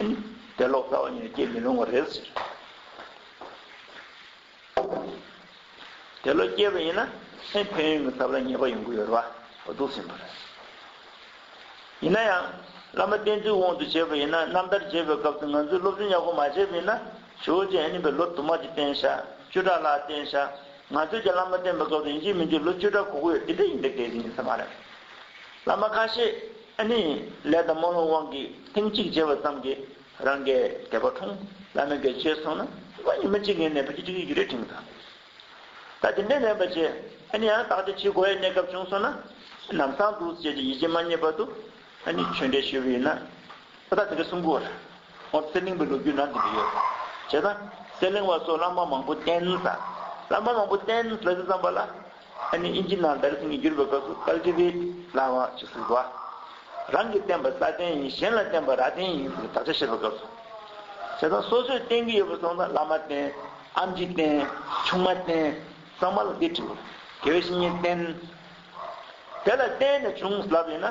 ནི་དེ་ལོག་རྩ་བ་ཉིད་ནས་སྐྱེ་མི་རུང་བ་རེད་ཟེར། དེ་ལོག་སྐྱེས་པ་ཡིན་ན་ཨ་ནི་ཕན་ཡོན་གྱི་ཐབས་ལ་ཉེས་པ་ཡོང་གི་ཡོད་རེད་བ། འོ་འདུག་ཟིན་པ་རེད། ཡིན་ན་ཡང་བླ་མ་བསྟེན་ཚུལ་དབང་དུ་བྱས་པ་ཡིན་ན་རྣམ་ཐར་བྱེད་པའི་སྐབས་སུ་ང་ཚོས་སློབ་སྦྱོང་ཡག་པོ་མ་བྱས་པ་ཡིན་ན་ཇོ་བོ་རྗེ་ཨ་ནི་པའི་ལོ་དུ་མ་ཅིག་བསྟེན་ཤག་བཅུ་ཕྲག་ལྷག་བསྟེན་ཤག་ང་ཚོས་ཀྱང་བླ་མ་བསྟེན་པའི་སྐབས་སུ་ཡིན་གཅིག་མིན་གཅིག་ལོ་བཅུ་ཕྲག་གོ་གི་ཡོད། དེ་འདྲ་ཡིན་འདྲ་གལ་ཆེན་ཡིན་ས་མ་རེད། བླ་མ་ཁ་ཤས་ཨ་ནི་ལས་དང་རྨོངས་ལམ་དབང་གིས་ཐེངས་གཅིག་བྱས་པ་ཙམ་གྱིས་རང་གི་དད་པ་འཁྲུངས་བླ་མའི་གེགས་བྱས་སོང་ན་ཕ་ཉི་མ་གཅིག་ངེས་ནས་ཕ་གི་གཅིག་གི་རྒྱུ་རེ་དྲན་གི་འདུག་ད་དེ་འདྲ་མེད་པ་བྱས་ཨ་ནི་ཡང་བརྟག་དཔྱད་བྱེད་དགོས་ཡའི་གནས་སྐབས་བྱུང་སོང་ན་ལམ་སང་འདུག་ཅེས་ཀྱི་ཡིད་ཆེས་མ་རྙེད་བར་དུ་ཨ་ནི་ཆོས་འབྲེལ་ཞུས་པ་ཡིན་ན་ཨ་ད་དེ་འདྲ་གསུང་གི་ཡོད་རེད། འོ་གསེར་གླིང་པའི་ལོ་རྒྱུས་ནང་དེ་འདྲ་ཡོད་རེད། བྱས་ཙང་གསེར་གླིང་པ་སོགས་བླ་མ་མང་པོ་བསྟེན་ཟེར། བླ་མ་མང་པོ་བསྟེན་ཟེར་དུས་ཙམ་པ་ལ་ཨ་ནི་ཨིན་ཇི་ནང་ད་རེས་སང་ཉིན་བསྒྱུར་བའི་སྐབས་སུ་ཀལ་ཊི་ཝེ་ཊི་ལབ་པ་ཅིག་ཟེར་གི་འདུག་རང་གིས་བསྟེན་པ་སྲ་བརྟན་ཡིན། གཞན་ལ་བསྟེན་པ་རྭ་བརྟན་ཡིན་ཟེར་དག་ཆ་བཤད་པའི་སྐབས་སུ། བྱས་ཙང་སོ་སོས་བསྟེན་གྱི་ཡོད་པ་སོང་ཙང་བླ་མ་བསྟེན། ཨམ་ཆི་བསྟེན། ཆུང་མ་བསྟེན། ཚང་མ་ལ་འདི་བྲིས། དགེ་བའི་བཤེས་གཉེན་བསྟེན། དེ་ལ་བརྟེན་ནས་བྱུང་ལབ་ཡིན་ན།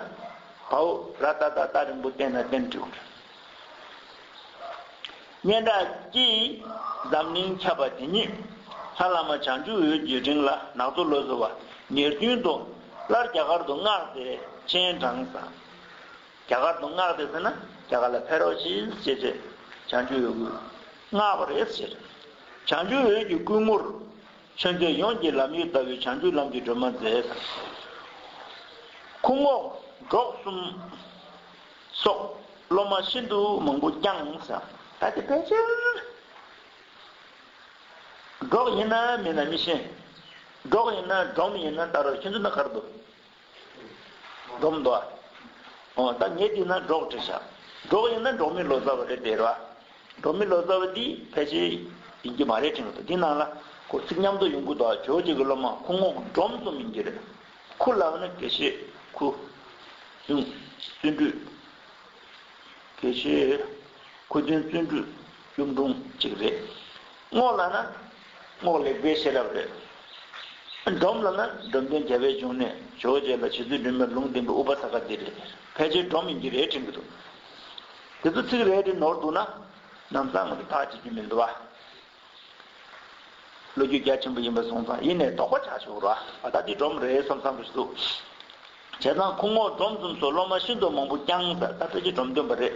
བའོ་ར་ཏ་ཏ་ཏ་རིང་པོ་བསྟེན་ན་བསྟེན་བྲིས། སྙན་གྲགས་ཀྱིས་འཛམ་གླིང་ཁྱབ་པ་དེ་ཉིད། ལྷ་བླ་མ་བྱང་ཆུབ་འོད་ཀྱི་རིང་ལ་ནག་ཚོ་ལོ་ཟེར་བ་ཉེར་བདུན་དུ་སླར་རྒྱ་གར་དུ་མངགས་ཏེ་སྤྱན་དྲངས་ས། རྒྱ་གར་དུ་མངགས་ཏེ་ཟེར་ན་རྒྱ་གར་ལ་ཕེབས་རོགས་གྱིས་ཞེས་བྱས་བྱང་ཆུབ་འོད་ཀྱིས་མངགས་པ་རེད་ཟེར། བྱང་ཆུབ་འོད་ཀྱི་སྐུ་ངོར་ཆོས་མཛད་ཡོངས་ཀྱི་ལམ་ཡུལ་ལྟ་བུའི་བྱང་ཆུབ་ལམ་གྱི་སྒྲོན་མ་མཛད། ཁུངས་ངོགས་འབྲོག་གསུམ་སོགས་སློབ་མ་ཤིན་ཏུ་མང་པོ་བསྐྱངས་ཟེར། ད་དེ་ཕལ་ཆེར་འབྲོག་ཡིན་ན་མིན་ན་མི་ཤེས། འབྲོག་ཡིན་ན་འབྲོམ་ཡིན་ན་ད་རུང་ཁྱེད་ཚོ་ན་ག་རེ་འདུག་འབྲོམ་འདུག་ཨ། འོ་ད་ངས་བྲིས་ན་འབྲོག་བྲིས་ཤག་འབྲོག་ཡིན་ན་འབྲོག་མི་ལོ་ཙཱ་བ་རེད་དེ་རེད་བ། འབྲོག་མི་ལོ་ཙཱ་བ་འདི་ཕལ་ཆེར་ཡིན་གྱི་མ་རེད་དྲན་གྱི་འདུག་འདི་ནང་ལ་ཁོ་ཚིག་མཉམ་དུ་ཡོང་གི་འདུག་ཇོ་བོ་རྗེ་གི་སློབ་མ་ཁུངས་ངོགས་འབྲོམ་གསུམ་ཡིན་གྱི་རེད། ཁུ་ལབ་ན་དགེ་བཤེས་ཁུ། བཙུན་བཙུན་གྲོལ། དགེ་བཤེས་ཁུ་བཙུན་བཙུན་གྲོལ་གཡུང་དྲུང་གཅིག་རེད། རྔོག་ལབ་ན་རྔོག་ལེགས་པའི་ཤེས་རབ་རེད། འབྲོམ་ལབ་ན་འབྲོམ་སྟོན་རྒྱལ་བའི་འབྱུང་གནས་ཇོ་བོ་རྗེ་ལ་རྗེ་བཙུན་སྒྲོལ་མའི་ལུང་བསྟན་པའི་ཨུ་པ་ས་ཀ་འདི་རེད། ཕལ་ཆེར་འབྲོམ་ཡིན་གྱི་རེད་དྲན་གྱི་འདུག་དེ་ཚོ་ཚིག་རེ་རེ་ནོར་འདུག་ན་ལམ་སང་ང་ཚོ་བརྟག་བྱེད་རྒྱུ་མི་འདུག་བ། ལོ་རྒྱུས་རྒྱ་ཆེན་པོ་ཡིན་པ་སོང་ཙང་ཡིན་ནའི་དོགས་པ་ཆགས་ཆོག་ར། ཨ་ད་འདི་འབྲོམ་རེད་བསམ་བསམ་རེ་འདུག་བྱས་ཙང་ཁུངས་ངོགས་འབྲོམ་གསུམ་སོགས་སློབ་མ་ཤིན་ཏུ་མང་པོ་བསྐྱངས་ཟེར། ད་ཕལ་ཆེར་འབྲོམ་སྟོན་པ་རེད།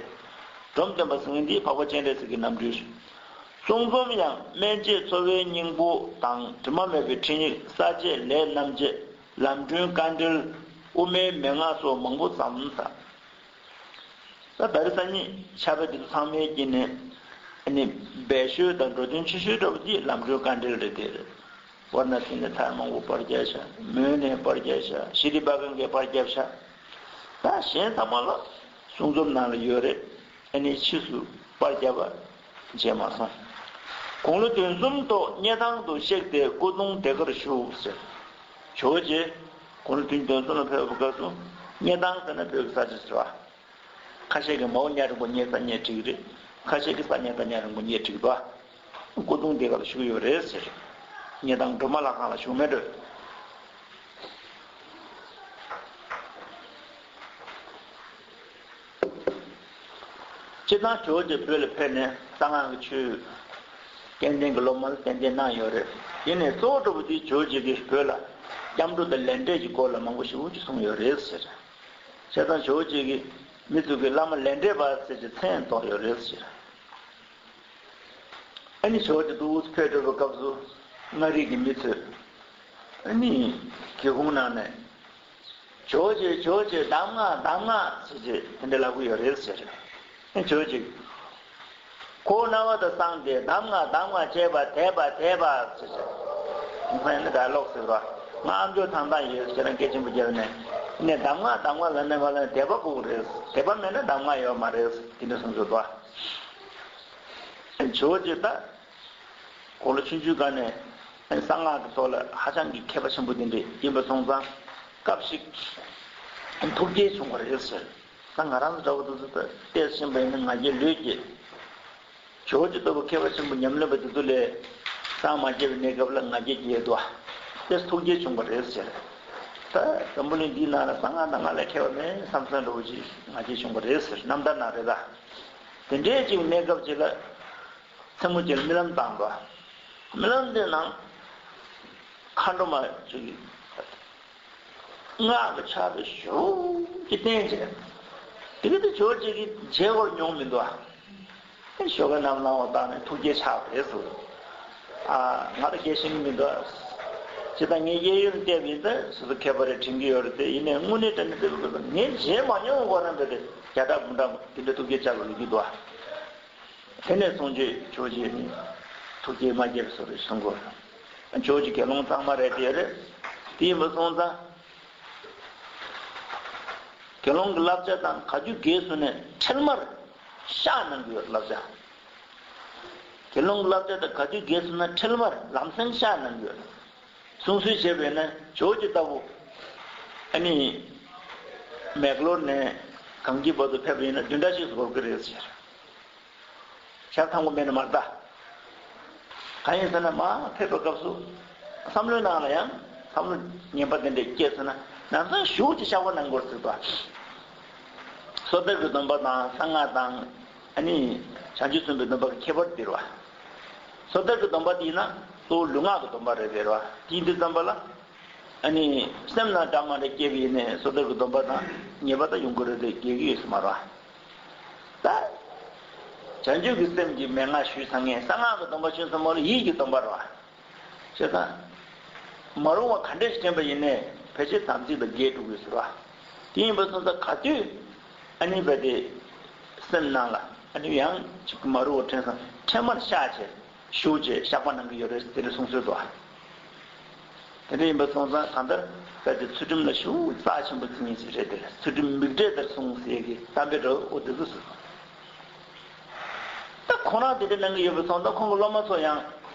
འབྲོམ་སྟོན་པ་ཟེར་མཁན་འདི་འཕགས་པ་སྤྱན་རས་གཟིགས་ཀྱི་རྣམ་སྤྲུལ་རེད། གསུང་རྩོམ་ཡང་སྨན་དཔྱད་འཚོ་བའི་སྙིང་པོ་དང་དྲི་མ་མེད་པའི་ཁྲིད་ཡིག་ས་དཔྱད་ལས་རྣམ་འབྱེད་ལམ་སྒྲོན་དཀའ་འགྲེལ་དབུ་མའི་མན་ངག་སོགས་མང་པོ་བརྩམས་ཟེར། ད་ད་རེས་སང་ཉིན་ཕྱག་དཔེ་འདི་ཚོ་ཚང་མའི་དཀྱིལ་ནས་ཨ་ནི་སྦས་ཤོས་དང་འགྲོ་དོན་ཆེ་ཤོས་འདྲ་པོ་འདི་ལམ་སྒྲོན་དཀའ་འགྲེལ་རེད་དེ་རེད། ཝཱ་ར་ཎ་སི་ནས་མཐར་མང་པོ་པར་བརྒྱབ་ཤག་མོན་ནས་པར་བརྒྱབ་ཤག་ཤྲཱི་པཱ་ཀ་གིས་པར་བརྒྱབ་ཤག་ད་གཞན་ཚང་མ་ལ་གསུང་རྩོམ་ནང་ལ་ཡོད་རེད། ཨ་ནི་ཕྱིས་སུ་པར་བརྒྱབ་པ་མཇལ་མ་སོང་། དགུང་ལོ་བདུན་གསུམ་ཐོག་སྙེ་ཐང་དུ་གཤེགས་ཏེ་སྐུ་གདུང་དེ་ཁར་བཞུགས་ཟེར། ཇོ་བོ་རྗེ་དགུང་ལོ་བདུན་བདུན་གསུམ་ལ་ཕེབས་པའི་སྐབས་སུ་སྙེ་ཐང་ཟེར་ན་བོད་ཀྱི་ས་ཆ་ཟེར་བ། ཁ་ཤས་ཀྱིས་མའོ་ཉ་རིང་པོ་སྙེ་ས་སྙེ་བྲིས་རེད། ཁ་ཤས་ཀྱིས་ས་སྙེ་ཐང་ཉ་རིང་པོ་སྙེ་བྲིས་པ། སྐུ་གདུང་དེ་ག་ལ་བཞུགས་ཡོད་རེད་ཟེར། སྙེ་ཐང་སྒྲོལ་མ་ལྷ་ཁང་ལ་བཞུགས་མེད་འགྲོ། སྤྱིར་བཏང་ཇོ་བོ་རྗེ་བོད་ལ་ཕེབས་ནས་གསང་སྔགས་ཀྱི་ཆོས་སྐལ་ལྡན་གྱི་སློབ་མ་ལ་གཏན་གཏན་གནང་ཡོད་རེད། ཡིན་ནའི་གཙོ་བོ་འདྲ་པོ་དེ་ཇོ་བོ་རྗེ་གིས་བོད་ལ་སྐྱབས་འགྲོ་དང་ལས་འབྲས་ཀྱི་སྐོར་ལ་མང་པོ་ཞེ་པོ་ཅིག་གསུངས་ཡོད་རེད་ཟེར། བྱས་ཙང་ཇོ་བོ་རྗེ་གིས་མི་ཚོ་གིས་བླ་མ་ལས་འབྲས་པ་ཟེར་གྱི་མཚན་ཐོགས་ཡོད་རེད་ཟེར། ཨ་ནི་ཇོ་བོ་རྗེ་འདུག་ཕེབས་འགྲོ་བའི་སྐབས་སུ་མངའ་རིས་ཀྱི་མི་ཚོས་ཨ་ནི་སྒེའུ་ཁུང་ནང་ནས་ཇོ་བོ་རྗེ་ཇོ་བོ་རྗེ་གདམས་ངག་གདམས་ངག་ཟེར་བྱས་དེ་འདྲ་ལབ་ཀྱི་ཡོད་རེད་ཟེར། ཨ་ཇོ་བོ་རྗེ་ཁོ་སྣང་བ་དང་བསམ་སྟེ་གདམས་ངག་གདམས་ངག་བྱས་པ་དད་པ་དད་པ་ཟེར་བྱས་དེ་ཚང་ཡང་ནི་ད་ལོག་ཟེར་བ། ང་ཨ་མཆོག་ཐང་ཐང་ཡོད་ཟེར་ན་སྐད་ཆེན་པོ་བརྒྱབ་ནས་ནས་གདམས་ངག་གདམས་ངག་ལ་ནས་མ་ལ་དད་པ་དགོས་རེད། དད་པ་མེད་ན་གདམས་ངག་ཡོད་མ་རེད། དེ་འདྲ་གསུངས་ཚུལ་འདུག་ཇོ་བོ་རྗེ་ད་གོ་ལ་ཆུང་ཆུང་སྒང་ནས་གསང་སྔགས་ཀྱི་ཐོག་ལ་ཧ་ཅང་གི་མཁས་པ་ཆེན་པོ་དེ་འདྲ་ཡིན་པ་སོང་ཙང་སྐབས་ཤིག་ཐུགས་བསྐྱེད་བྱུང་བ་རེད་ཟེར། ད་ང་རང་ཚོ་འདྲ་བོ་དེ་ཚོ་ད་ལྟས་ཤིང་པ་ཡིན་ན་ང་རྒྱལ་ལོས་སྐྱེས། ཇོ་བོ་རྗེ་ལྟ་བུ་མཁས་པ་ཆེན་པོ་ཉམས་ལེན་པ་དེ་ཚོ་ལས་སངས་མ་རྒྱས་པའི་གནས་སྐབས་ལ་ང་རྒྱལ་སྐྱེས་འདུག་ཨ། དེ་ཐུགས་བསྐྱེད་བྱུང་བ་རེད་ཟེར། ད་འཛམ་བུ་གླིང་འདིའི་ནང་ལ་གསང་སྔགས་དང་ང་ལས་མཁས་པ་མེད་བསམ་བསམ་འདྲ་བོ་ཞིག་ང་རྒྱལ་བྱུང་བ་རེད་ཟེར། རྣམ་ཐར་ནང་རེད་ད། དེ་འདྲའི་ཅིག་གནས་སྐབས་ཅིག་ལ་མཚན་མོ་ཅིག་ལ་རྨི་ལམ་བཏང་འདུག་ཨ། རྨི་ལམ་དེ་ནང་མཁའ་འགྲོ་མ་ཅིག་གིས་སྔགས་ཀྱི་ཆར་པ་ཞེ་པོ་ཅིག་བསྟན་བྱས། དེ་ག་དེ་ཇོ་བོ་རྗེ་གིས་མཇལ་བར་མྱོང་མི་འདུག་ཨ། ཞོགས་ཀ་ནམ་ལངས་པ་བཏང་ནས་ཐུགས་བསྐྱེད་ཆགས་པ་རེད་ཟེར། ཨ། ང་ལ་སྐད་ཤེས་ཀྱི་མི་འདུག་ཅི་ལྟར་ངས་གཡས་གཡོན་བལྟས་པ་ཡིན་ད་སོ་སོ་མཁས་པ་རེད་དྲན་གྱི་ཡོད་རེད་དེ། ཡིན་ནའི་དངོས་གནས་དྲང་གནས་དེ་ངས་མཇལ་མ་མྱོང་བ་ཁོ་རང་འདྲ་དེ་བརྒྱ་ཕྲག་དགུ་ཕྲག་དེ་འདྲ་ཐུགས་བསྐྱེད་ཆགས་པ་ལོས་ཀྱི་འདུག་ཨ། དེ་ནས་བཟུང་རྗེས་ཇོ་བོ་རྗེ་ནི་ཐུགས་བསྐྱེད་མ་རྒྱས་པའི་བཟོ་རེ་གསུང་གོ། ཇོ་བོ་རྗེ་དགེ་སློང་གཙང་མ་རེད་དེ་རེད། དེ་ཡིན་པ་སོང་ཙང་། དགེ་སློང་གི་བསླབ་བྱ་དང་ག་དུས་དགེ་སོང་ནས་འཕྲལ་མར་བཤགས་གནང་གི་ཡོད་བསླབ་བྱ། དགེ་སློང་གི་བསླབ་བྱ་དང་ག་དུས་དགེ་སོང་ན་འཕྲལ་མར་ལམ་སེང་བཤགས་གནང་གི་ཡོད། གསུང་སྲོལ་བྱས་པས་ན་ཇོ་བོ་རྗེ་ལྟ་བུ། ཨ་ནི། མེག་ལོར་ནས་གངས་སྐྱིད་བར་དུ་ཕེབས་པ་ཡིན་ན་བདུན་ཕྲག་གཅིག་འགོར་གི་རེད་ཟེར། ཞག་ཐང་པོ་མེད་ན་མ་རེད་ད། གང་ཡིན་ཟེར་ན་མར་ཕེབས་པའི་སྐབས་སུ། བསམ་བློའི་ནང་ལ་ཡང་བསམ་བློ་ངན་པ་དེ་འདྲས་སྐྱེས་ཟེར་ན་ནམ་སང་ཞུགས་ཀྱི་བཤགས་པ་གནང་དགོས་ཟེར་བ། སོ་ཐར་གྱི་སྡོམ་པ་དང་གསང་སྔགས་དང་། ཨ་ནི། བྱང་ཆུབ་སེམས་དཔའི་སྡོམ་པ་གི་ཁྱད་པར་འདི་རེད་བ། སོ་ཐར་གྱི་སྡོམ་པ་འདི་ཡིན་ན་གཙོ་བོ་ལུས་ངག་གི་སྡོམ་པ་རེད་ཟེར་བ། དེ་འདི་ཙམ་པ་ལ། ཨ་ནི། སེམས་ནང་འདྲ་མ་འདྲ་སྐྱེས་པ་ཡིན་ནའི་སོ་ཐར་གྱི་སྡོམ་པ་དང་ཉེས་པ་ད་ཡོང་གི་རེད་དེ་འགལ་གྱི་ཡོད་ས་མ་རེད་བ། ད། བྱང་ཆུབ་ཀྱི་སེམས་ཀྱི་མན་ངག་ཞུས་ཚར་ངས་གསང་སྔགས་ཀྱི་སྡོམ་པ་ཞུས་ཚར་མ་ལ་ཡིད་ཀྱི་སྡོམ་པ་རེད་བ། བྱས་ཙང་། མ་རུངས་པ་ག་འདྲ་ཞིག་དྲན་པ་ཡིན་ནའི་ཕལ་ཆེར་དམ་ཚིག་དང་འགལ་འགྲོ་དགོས་ཟེར་བ། དེ་ཡིན་པ་སོང་ཙང་ག་དུས། ཨ་ནི་བས་དེ། སེམས་ནང་ལ་ཨ་ནི་ཡང་ཅིག་མ་རུངས་པ་དྲན་སོང་འཕྲལ་མར་བཤགས་བྱས་ཞུགས་བྱས་བཤགས་པ་གནང་གི་ཡོད་རེད་དེ་འདྲ་གསུང་སྲོལ་འདུག་ཨ། དེ་འདྲ་ཡིན་པ་སོང་ཙང་གང་ལྟར་བས་དེ་ཚུལ་ཁྲིམས་ལ་ཞེ་པོ་རྩ་ཆེན་པོ་བརྩི་མཁན་ཞིག་རེད་དེ། ཚུལ་ཁྲིམས་མིག་འབྲས་ལྟར་སྲུངས་ཟེར་གི་གཏམ་དཔེ་འདྲ་བོ་འོ་དེ་ཚོ་ཟེར། ད་ཁོ་རང་དེ་འདྲ་གནང་གི་ཡོད་པ་སོང་ཙང་ཁོང་གི་སློབ་མ་ཚོ་ཡང་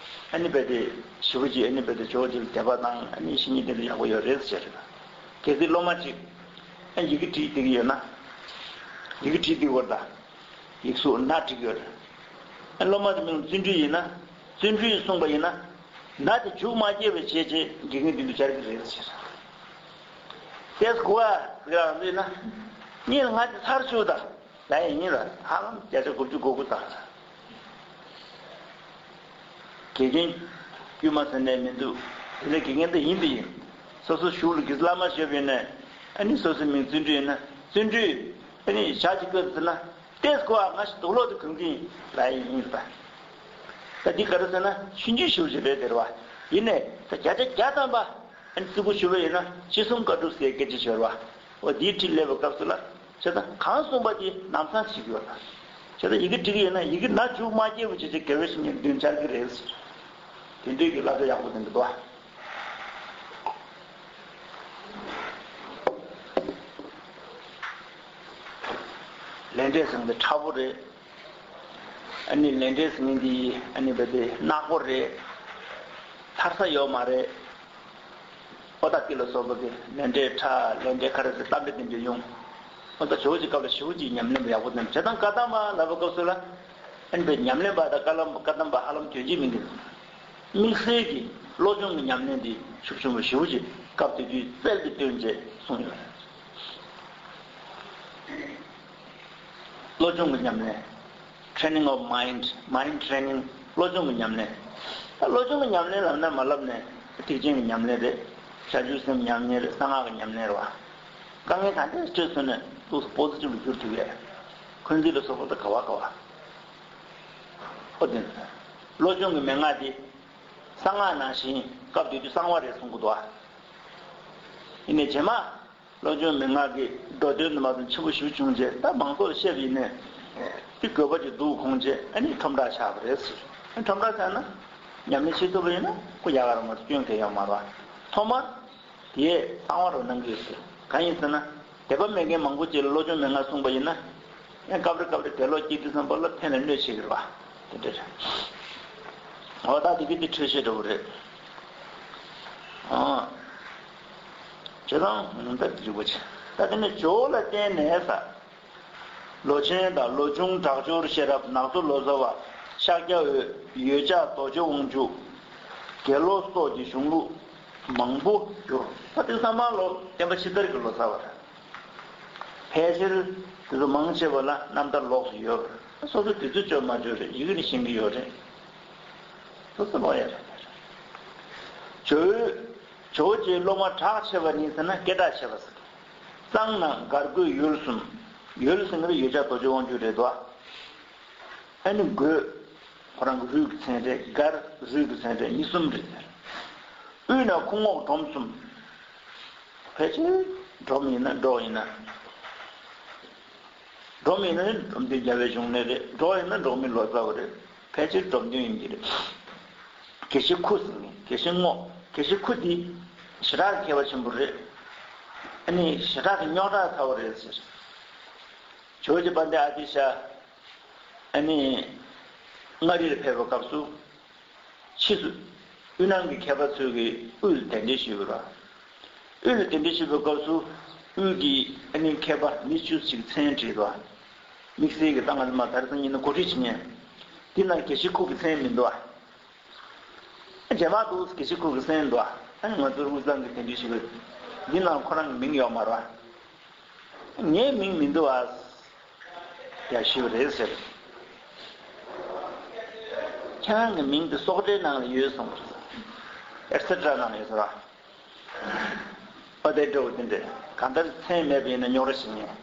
ཨ་ནི་བས་དེ་ཞེ་པོ་ཅིག་ཨ་ནི་བས་དེ་ཇོ་བོ་རྗེ་ལ་དད་པ་དང་ཨ་ནི་བཤེས་གཉེན་དེ་འདྲ་ཡག་པོ་ཡོད་རེད་ཟེར། གལ་སྲིད་སློབ་མ་ཅིག་ཨ་ཡི་གེ་བྲིས་བསྡད་ཀྱི་ཡོད་ན། ཡི་གེ་བྲིས་བསྡད་ཡོད་ད། ཡིག་གཟུགས་སྣ་བྲིས་ཡོད་རེད། ཨ་སློབ་མ་དེ་མིང་བརྩོན་འགྲུས་ཡིན་ན། བརྩོན་འགྲུས་གསུངས་པ་ཡིན་ན། ན་དེ་མཇུག་མ་སྐྱེས་པའི་བྱས་རྗེས་དགེ་རྒན་འདི་ཚོ་སྦྱར་གི་རེད་ཟེར། ཏེས་གོ་ཨ་ཟེར་ཡང་འདི་ན། གཉིས་ལ་ང་དེ་ཚར་ཆུག་ད། ལ་ཡིན་ཡིན་ལ་ཧ་ལམ་བརྒྱ་ཆ་དགུ་བཅུ་གོ་དགུ་ད། དགེ་རྒན། དཀྱུས་མ་ཟེར་ནས་མི་འདུག་དེ་ནས་དགེ་རྒན་དེ་ཡིན་དེ་ཡིན། སོ་སོ་གཞུག་ལ་དགེ་བླ་མ་ཞོབ་ཡོད་ནས། ཨ་ནི་སོ་སོའི་མིང་བརྩོན་འགྲུས་ཡིན་ན་བརྩོན་འགྲུས། ཨ་ནི་ཞག་གཅིག་སྐབས་ཟེར་ན། ཏེས་གོ་ཨ་ང་ཞིག་དུག་ལོག་ཏུ་གོན་གི་ཡིན་ལ་ཡིན་ཡིན་ད། ད་འདི་ག་རེ་ཟེར་ན་ཆུང་ཆུང་ཞུ་བྱེད་པའི་དེར་བ། ཡིན་ནས་ད་བརྒྱ་ཆ་བརྒྱ་ཐམ་པ་ཨ་ནི་བརྩི་བཀུར་ཞུ་བ་ཡིན་ན་ཅི་གསུང་བཀའ་སྒྲུབ་ཟེར་སྐད་ཆ་ཤོར་བ། འོ་འདིའི་ཁྲིད་སླེབས་པའི་སྐབས་སུ་ལ་བྱས་ཙང་གང་གསུངས་པ་དེ་ནམ་སང་བྱེད་ཀྱི་ཡོད་ལ། བྱས་ཙང་ཡི་གེ་འབྲི་གི་ཡོད་ན་ཡི་གེ་ན་མཇུག་མ་སྐྱེས་པ་བྱས་ཚེ་དགེ་བའི་བཤེས་གཉེན་མདུན་བཅར་གི་རེད། དེ་འདྲའི་གི་བསླབ་བྱ་ཡག་པོ་དེ་འདུག་བ། ལས་འབྲས་ཟེར་མཁན་དེ་ཁྲ་བོ་རེད། ཨ་ནི་ལས་འབྲས་ཟེར་མཁན་དེ་ཨ་ནི་བས་དེ་ནག་པོ་རེད། ཐར་ས་ཡོད་མ་རེད། ཨོ་ད་ཀི་ལ་སོགས་པ་གི་ལས་འབྲས་ཁྲ་ལས་འབྲས་ཁ་ར་ཟེར་གཏམ་དཔེ་དེ་འདྲ་ཡོང་། ཨོ་ད་ཇོ་བོ་རྗེ་སྐབས་ལ་ཞེ་པོ་ཅིག་ཉམས་ལེན་པ་ཡག་པོ་དང་བྱེད་སྟངས་བཀའ་གདམས་པ་ལབ་པའི་སྐབས་སུ་ལ། ཨ་ནི་བས་ཉམས་ལེན་པ་དང་བཀའ་གདམས་བཀའ་གདམས་པ་ཧ་ལམ་དོན་གཅིག་མིན་གི། དམིགས་བསལ་གྱི་བློ་སྦྱོང་གི་ཉམས་ལེན་འདི་ཤུགས་ཆེན་པོ་ཞེ་པོ་ཅིག་སྐབས་དེ་དུས་རྩལ་དུ་བཏོན་བྱས་གསུངས་ཡོད། བློ་སྦྱོང་གི་ཉམས་ལེན། Training of mind, mind training. བློ་སྦྱོང་གི་ཉམས་ལེན། ད་བློ་སྦྱོང་གི་ཉམས་ལེན་ལབ་ན་མ་ལབ་ནས་ཐེག་ཆེན་གྱི་ཉམས་ལེན་རེད། བྱང་ཆུབ་སེམས་ཉམས་ལེན་རེད། གསང་སྔགས་ཀྱི་ཉམས་ལེན་རེད་བ། དཀའ་ངལ་ག་འདྲས་སྤྲད་སོང་ནས་ཏོག་ཙམ་པོ་ཛི་ཊིབ་ལ་འགྱུར་ཐུབ་ཡས། འཁོན་འཛིན་ལ་སོགས་པ་ད་ག་བ་ག་བ། ཨོ་དེ། བློ་སྦྱོང་གི་མན་ངག་དེ། གསང་སྔགས་ནང་བཞིན་སྐབས་དེ་དུས་གསང་བ་རེད་གསུང་གི་འདུག་ཨ། ཡིན་ནའི་རྗེས་མ། བློ་སྦྱོང་མན་ངག་གི་འགྲོ་དོན་དུ་མ་དང་ཆེན་པོ་ཞིག་བྱུང་རྗེས་ད་མང་ཚོགས་ལ་བཤད་པ་ཡིན་ནའི། དེ་དགོས་པ་ཅིག་འདུག་ཁོང་རྗེས་ཨ་ནི་ཁྲོམ་བསྒྲགས་ཆགས་པ་རེད་ཟེར། ཨ་ཁྲོམ་བསྒྲགས་ཆགས་ན། ཉམས་ལེན་བྱེད་ཐུབ་པ་ཡིན་ན་ཁོ་ཡག་ག་རང་མ་གཏོགས་སྐྱོན་གང་ཡང་ཡོད་མ་རེད། ཐོག་མར། དེས་གསང་བ་རུ་གནང་གི་ཡོད་ཟེར། གང་ཡིན་ཟེར་ན། དད་པ་མེད་མཁན་མང་པོ་ཅིག་ལ་བློ་སྦྱོང་མན་ངག་གསུངས་པ་ཡིན་ན། ཡང་སྐབས་རེ་སྐབས་རེ་དེ་ལོག་སྐྱེས་དུས་ཙམ་པ་ལ་ཕན་ལ་གནོད་བྱེད་ཀྱི་རེད་བ། དེ་འདྲ་རེད། འོ་ད་དེ་གི་དེ་འཕྲོས་བཤད་འདྲ་བོ་རེད། ཨང་། བྱེད་སྟངས་ད་དེ་རིག་པ་བྱེད། ད་དེ་ནས་ཇོ་བོ་ལ་བརྟེན་ནས་ས། ལོ་ཆེན་དང་ལོ་ཆུང་དྲག་སྦྱོར་ཤེས་རབ་ནག་ཚོ་ལོ་ཙཱ་བ་ཤཱཀྱ་འོད་ཡོད་ལྕགས་རྡོ་རྗེ་དབང་ཕྱུག་དགེ་སློང་སོགས་ཀྱི་གཞུང་ལུགས་མང་པོ་ཡོད། ད་དེ་ཚང་མ་ལོ་བསྟན་པ་ཕྱི་དར་གྱི་ལོ་ཙཱ་བ་རེད། ཕལ་ཆེར་དེ་ཚོ་མང་ཆེ་བ་ལ་རྣམ་ཐར་ལོགས་སུ་ཡོད་རེད། སོ་སོ་དེ་ཚོ་བཅོས་མ་བཅོས་རེད། ཡི་གེ་ནི་ཤེས་ཀྱི་ཡོད་རེད། སོ་སོ་ལོག་ཡ་རེད། ཇོ་བོའི་ཇོ་བོ་རྗེའི་སློབ་མ་གྲགས་ཆེ་བ་ནི་ཟེར་ན་སྐད་གྲགས་ཆེ་བ་ཟེར། གཙང་ན་གར་དགོས་ཡུལ་གསུམ། ཡུལ་ཟེར་ན་ཡོད་ལྕགས་རྡོ་རྗེ་དབང་ཕྱུག་རེད་དོ། ཨ་ནི་དགོས། ཁོ་རང་གི་རུས་ཀྱི་མཚན་རེད། གར་རུས་ཀྱི་མཚན་རེད། གཉིས་གསུམ་རེད་ཟེར། དབུས་ན་ཁུ་རྔོག་འབྲོམ་གསུམ། ཕལ་ཆེར་འབྲོམ་ཡིན་ན་འབྲོག་ཡིན་ན། འབྲོམ་ཡིན་ན་འབྲོམ་སྟོན་རྒྱལ་བའི་གཞུང་ལས་རེད། འབྲོག་ཡིན་ན་འབྲོག་མི་ལོ་ཙཱ་བ་རེད། ཕལ་ཆེར་འབྲོམ་སྟོན་ཡིན་གྱི་རེད། དགེ་བཤེས་ཁུ་ཟེར་ནས་དགེ་བཤེས་རྔོག་དགེ་བཤེས་ཁུ་འདི་ཞེ་དྲག་མཁས་པ་ཆེན་པོ་རེད། ཨ་ནི་ཞེ་དྲག་གི་རྙོག་དྲ་ཚ་བོ་རེད་ཟེར། ཇོ་བོ་རྗེ་དཔལ་ལྡན་ཨ་ཏི་ཤ་ཨ་ནི་མངའ་རིས་ལ་ཕེབས་པའི་སྐབས་སུ། ཕྱིས་སུ་དབུས་ནང་གི་མཁས་པ་ཚོས་ཀྱིས་དབུས་ལ་གདན་འདྲེན་ཞུས་པ་རེད། དབུས་ལ་གདན་འདྲེན་ཞུས་པའི་སྐབས་སུ་དབུས་ཀྱི་ཨ་ནི་མཁས་པ་མི་བཅུ་ཞིག་མཚན་བྲིས་པ། དམིགས་བསལ་གྱི་ད་ང་ཚོ་མ་དར་ཚང་ཉིན་ན་གོ་སྒྲིག་བྱེད་མཁན། འདི་ན་དགེ་བཤེས་ཁུ་གི་མཚན་མི་འདུག་ཨ། རྗེས་མ་འདུག་དགེ་བཤེས་ཁུ་གི་མཚན་འདུག་ཨ། ང་ཚོ་དབུས་གཙང་གི་གདན་འདྲེན་ཞུས་པ། འདི་ན་ཁོ་རང་གི་མིང་ཡོད་མ་རེད་བ། ངའི་མིང་མི་འདུག་ཨ། ཡ་ཞུས་པ་རེད་ཟེར། ཁྱེད་རང་གི་མིང་དེ་སོག་སྒྲའི་ནང་ལ་ཡོད་གསུངས་པ་རེད། ཨེ་སེ་ཊི་ར་ནང་ལ་ཡོད་ཟེར་བ། ཨོ་དེ་འདྲ་བོ་དེ་འདྲ་གང་ལྟར་མཚན་མེད་པ་ཡིན་ན་རྙོག་དྲ་ཞིག་ཉན།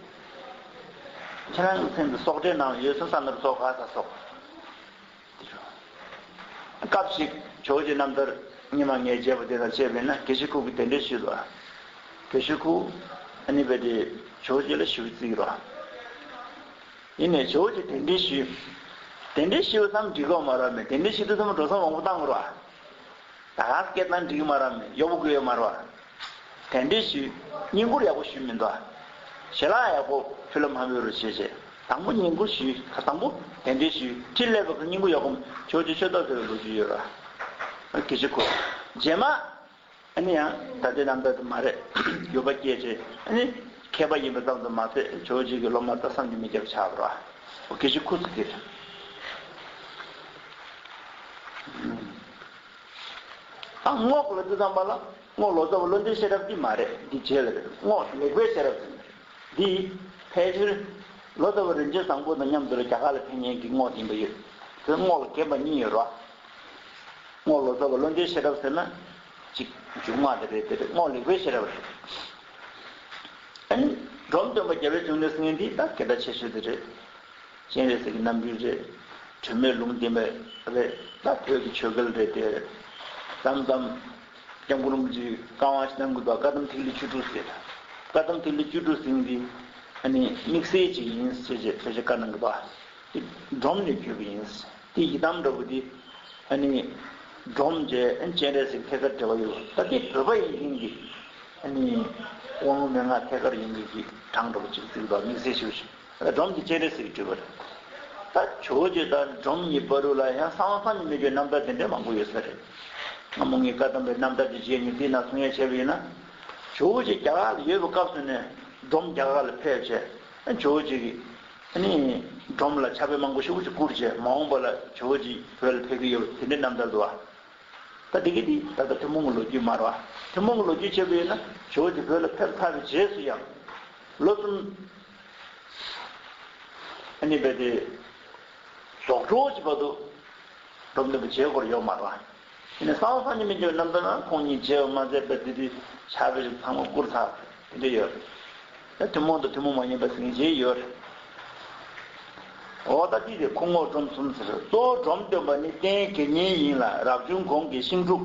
ཁྱེད་རང་གི་མཚན་དེ་སོག་སྒྲའི་ནང་ལ་ཡོད་གསུངས། ས་ནོར་སོག་ག་ས་སོག་སྐབས་ཤིག་ཇོ་བོ་རྗེ་རྣམ་ཐར་སྔོན་མ་ངས་མཇལ་བ་དེ་དང་བཅས་པས་ན་དགེ་བཤེས་ཁུ་གིས་གདན་འདྲེན་ཞུས་འདུག་དགེ་བཤེས་ཁུ་ཨ་ནི་བས་དེ་ཇོ་བོ་རྗེ་ལ་ཞུ་བརྩི་གི་རོགས། ཡིན་ནས་ཇོ་བོ་རྗེ་གདན་འདྲེན་ཞུས། གདན་འདྲེན་ཞུས་པ་ཙམ་འགྲིག་གི་མ་རེད་མེད། གདན་འདྲེན་ཞུས་དུས་ཙམ་འགྲོ་སོང་མང་པོ་བཏང་དགོས་རེད་བ། ད་ག་སྐད་བཏང་འགྲིག་གི་མ་རེད་མེད། གཡོག་པོ་དགོས་ཡོད་མ་རེད་བ། གདན་འདྲེན་ཞུས། བསྙེན་བཀུར་ཡག་པོ་ཞུས་མི་འདུག་ཞལ་ལག་ཡག་པོ་ཕུལ་ལ་མ་ཕུལ་རོགས་བྱེད་བྱས། དང་པོ་བསྙེན་བཀུར་ཞུས། དང་པོ་གདན་འདྲེན་ཞུས། ཁྲི་སླེབས་པ་གི་བསྙེན་བཀུར་ཡག་པོ་ཇོ་བོ་རྗེ་ཆོས་ཐོག་ཕེབས་པའི་ལོ་རྒྱུས་ཡོད་ར། དགེ་བཤེས་ཁུ། རྗེས་མ། ཨ་ནི་ཡང་ད་ལྟའི་རྣམ་ཐར་དུ་མ་རེད། འགྱུར་བ་སྐྱེས་རྗེས་ཨ་ནི་མཁས་པ་ཡིན་པ་ཙམ་དུ་མ་ཟད་ཇོ་བོ་རྗེ་གི་སློབ་མ་ད་བསམ་གྱིས་མི་ཁྱབ་པ་ཆགས་པ་ར། དགེ་བཤེས་ཁུ་ཚུ་དེ་རེད། ད་རྔོག་ལ་དུས་ཙམ་པ་ལ་རྔོག་ལོ་ཙཱ་བ་བློ་འདས་ཤེས་རབ་འདི་མ་རེད། འདི་རྗེས་ལ་རེད། རྔོག་ལེགས་པའི་ཤེས་རབ་ཟེར། འདི་ཕལ་ཆེར་ལོ་ཙཱ་བ་རིན་ཆེན་བཟང་པོ་དང་མཉམ་དུ་རྒྱ་གར་ལ་ཕེབས་མཁན་གྱི་རྔོག་ཡིན་པ་ཡོད། དེ་རྔོག་ལ་རྒན་པ་གཉིས་ཡོད་རོགས། རྔོག་ལོ་ཙཱ་བ་བློ་འདས་ཤེས་རབ་ཟེར་ན་གཅིག་མཇུག་མ་དེ་རེད། དེ་རེད། རྔོག་ལེགས་པའི་ཤེས་རབ་རེད། ཨ་ནི་འབྲོམ་སྟོན་པ་རྒྱལ་བའི་འབྱུང་གནས་ཟེར་མཁན་འདི་ད་གལ་ཆེ་ཤོས་དེ་རེད། སྤྱན་རས་གཟིགས་ཀྱི་རྣམ་སྤྲུལ་རེད། དྲི་མེད་ལུང་བསྟན་པ་རེད། ད་བོད་ཀྱི་ཆོས་སྐལ་རེད་དེ། ཙམ་ཙམ་སྐྱབས་མགོན་རིན་པོ་ཆེས་བཀའ་དབང་ཞིག་གནང་གི་འདུག་བཀའ་གདམས་ཐིག་ལེ་བཅུ་དྲུག་ཟེར། བཀའ་གདམས་ཐིག་ལེ་བཅུ་དྲུག་ཟེར་མཁན་འདི་ཨ་ནི་དམིགས་བསལ་ཅིག་ཡིན་ཟེར་བྱས་ཕལ་ཆེར་བཀའ་གནང་གི་འདུག་དེ་འབྲོམ་ནས་བརྒྱུད་པ་ཡིན། དེ་ཡི་དམ་འདྲ་བོ་དེ་ཨ་ནི་འབྲོམ་བྱས་ཨ་ནི་སྤྱན་རས་གཟིགས་ཐད་ཀར་འབྲེལ་བ་ཡོད། ད་དེ་བོད་པ་ཡིན་མཁན་གྱི་ཨ་ནི་དབང་ལུང་མན་ངག་ཐད་ཀར་ཡིན་མཁན་གྱི་གྲངས་འདྲ་བོ་ཅིག་བརྩི་གི་འདུག་དམིགས་བསལ་ཞེ་པོ་ཞིག་ད་འབྲོམ་དེ་སྤྱན་རས་གཟིགས་སྤྲུལ་པ་རེད། ད་ཇོ་བོ་རྗེ་དང་འབྲོམ་གཉིས་བར་དུ་ལ་ཡང་གསང་བ་སངས་རྒྱས་མི་འགྱུར་རྣམ་ཐར་དེ་འདྲའི་མང་པོ་ཡོད་ས་རེད། སྔ་མོ་ངས་བཀའ་གདམས་པའི་རྣམ་ཐར་དེ་རྗེས་ཉིན་དེའི་ནང་གསུང་ཡ་བྱས་པ་ཡིན་ན། ཇོ་བོ་རྗེ་རྒྱ་གར་ལ་ཡོད་པའི་སྐབས་སུ་ནས་འབྲོམ་རྒྱ་གར་ལ་ཕེབས་བྱས་ཨ་ཇོ་བོ་རྗེ་གིས། ཨ་ནི། འབྲོམ་ལ་ཕྱག་དཔེ་མང་པོ་ཞེ་པོ་ཅིག་བསྐུར་བྱས་མ་འོངས་པ་ལ་ཇོ་བོ་རྗེ་བོད་ལ་ཕེབས་ཀྱི་ཡོད་པ་དེ་འདྲའི་རྣམ་ཐར་འདུག་བ། ད་དེ་གི་དེ་ད་ལྟ་ཐུན་མོང་གི་ལོ་རྒྱུས་མ་རེད་བ། ཐུན་མོང་གི་ལོ་རྒྱུས་བྱས་པ་ཡིན་ན་ཇོ་བོ་རྗེ་བོད་ལ་ཕེབས་ཚར་བའི་རྗེས་སུ་ཡང་ལོ་གསུམ། ཨ་ནི་རྦད་དེ། རྫོགས་འགྲོ་གི་བར་དུ། འབྲོམ་སྟོན་པ་མཇལ་སྐོར་ཡོད་མ་རེད་བ། ཡིན་ནའི་གསང་བ་སངས་རྒྱས་མི་འགྱུར་རྣམ་ཐར་ན་ཁོང་གཉིས་མཇལ་བ་མ་ཟད་པ་དེ་དུས་ཕྱག་དཔེ་ཚང་མ་བསྐུར་ཚར་དེ་འདྲ་ཡོད་རེད། ད་ཐུན་མོང་དང་ཐུན་མོང་མ་ཡིན་པ་ཟེར་མཁན་ཡོད་རེད། འོ་ད་དེ་དེ་ཁུ་རྔོག་འབྲོམ་གསུམ་ཟེར། གཙོ་བོ་འབྲོམ་སྟོན་པ་ནི་རྟེན་དགེ་བསྙེན་ཡིན་ལ་རབ་བྱུང་གོང་གི་ཤིང་འབྲུག་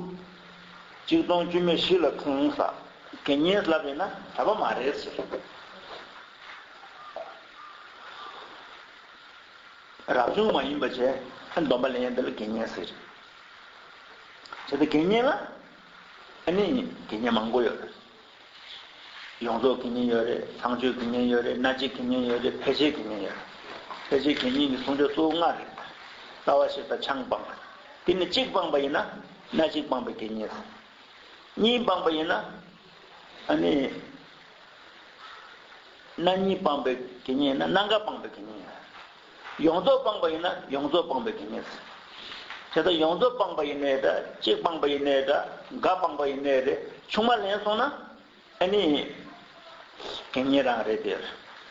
གཅིག་སྟོང་བཅུ་མེད་བཞི་ལ་འཁྲུངས་ས། དགེ་བསྙེན་ལབ་པས་ན་གྲྭ་པ་མ་རེད་ཟེར། རབ་བྱུང་མ་ཡིན་པ་བྱས་སྡོམ་པ་ལེན་ཡ་འདི་ལ་དགེ་བསྙེན་ཟེར། བྱས་ཙང་དགེ་བསྙེན་ལ་ཨ་ནི་དགེ་བསྙེན་མང་པོ་ཡོད། ཡོངས་རྫོགས་དགེ་བསྙེན་ཡོད་རེད། ཚངས་སྤྱོད་དགེ་བསྙེན་ཡོད་རེད། སྣ་གཅིག་དགེ་བསྙེན་ཡོད་རེད། ཕལ་ཆེར་དགེ་བསྙེན་ཡོད་རེད། ཕལ་ཆེར་དགེ་བསྙེན་གྱི་ཟུང་འབྲེལ་གཙོ་བོ་ལྔ་རེད། ལྟ་བ་བཞི་དང་ཆང་སྤངས་པ། དེ་ནི་གཅིག་སྤངས་པ་ཡིན་ན་སྣ་གཅིག་སྤངས་པའི་དགེ་བསྙེན། གཉིས་སྤངས་པ་ཡིན་ན། ཨ་ནི། སྣ་གཉིས་སྤངས་པའི་དགེ་བསྙེན་ཡིན་ན་སྣ་འགའ་སྤངས་པའི་དགེ་བསྙེན་ཡིན། ཡོངས་རྫོགས་སྤངས་པ་ཡིན་ན་ཡོངས་རྫོགས་སྤངས་པའི་དགེ་བསྙེན་ཟེར། བྱས་ཙང་ཡོངས་རྫོགས་སྤངས་པ་ཡིན་ནའི་འདྲ། གཅིག་སྤངས་པ་ཡིན་ནའི་འདྲ། འགའ་སྤངས་པ་ཡིན་ནའི་རེད། ཆུང་མ་ལེན་སོང་ན། ཨ་ནི། དགེ་བསྙེན་རང་རེད་དེ།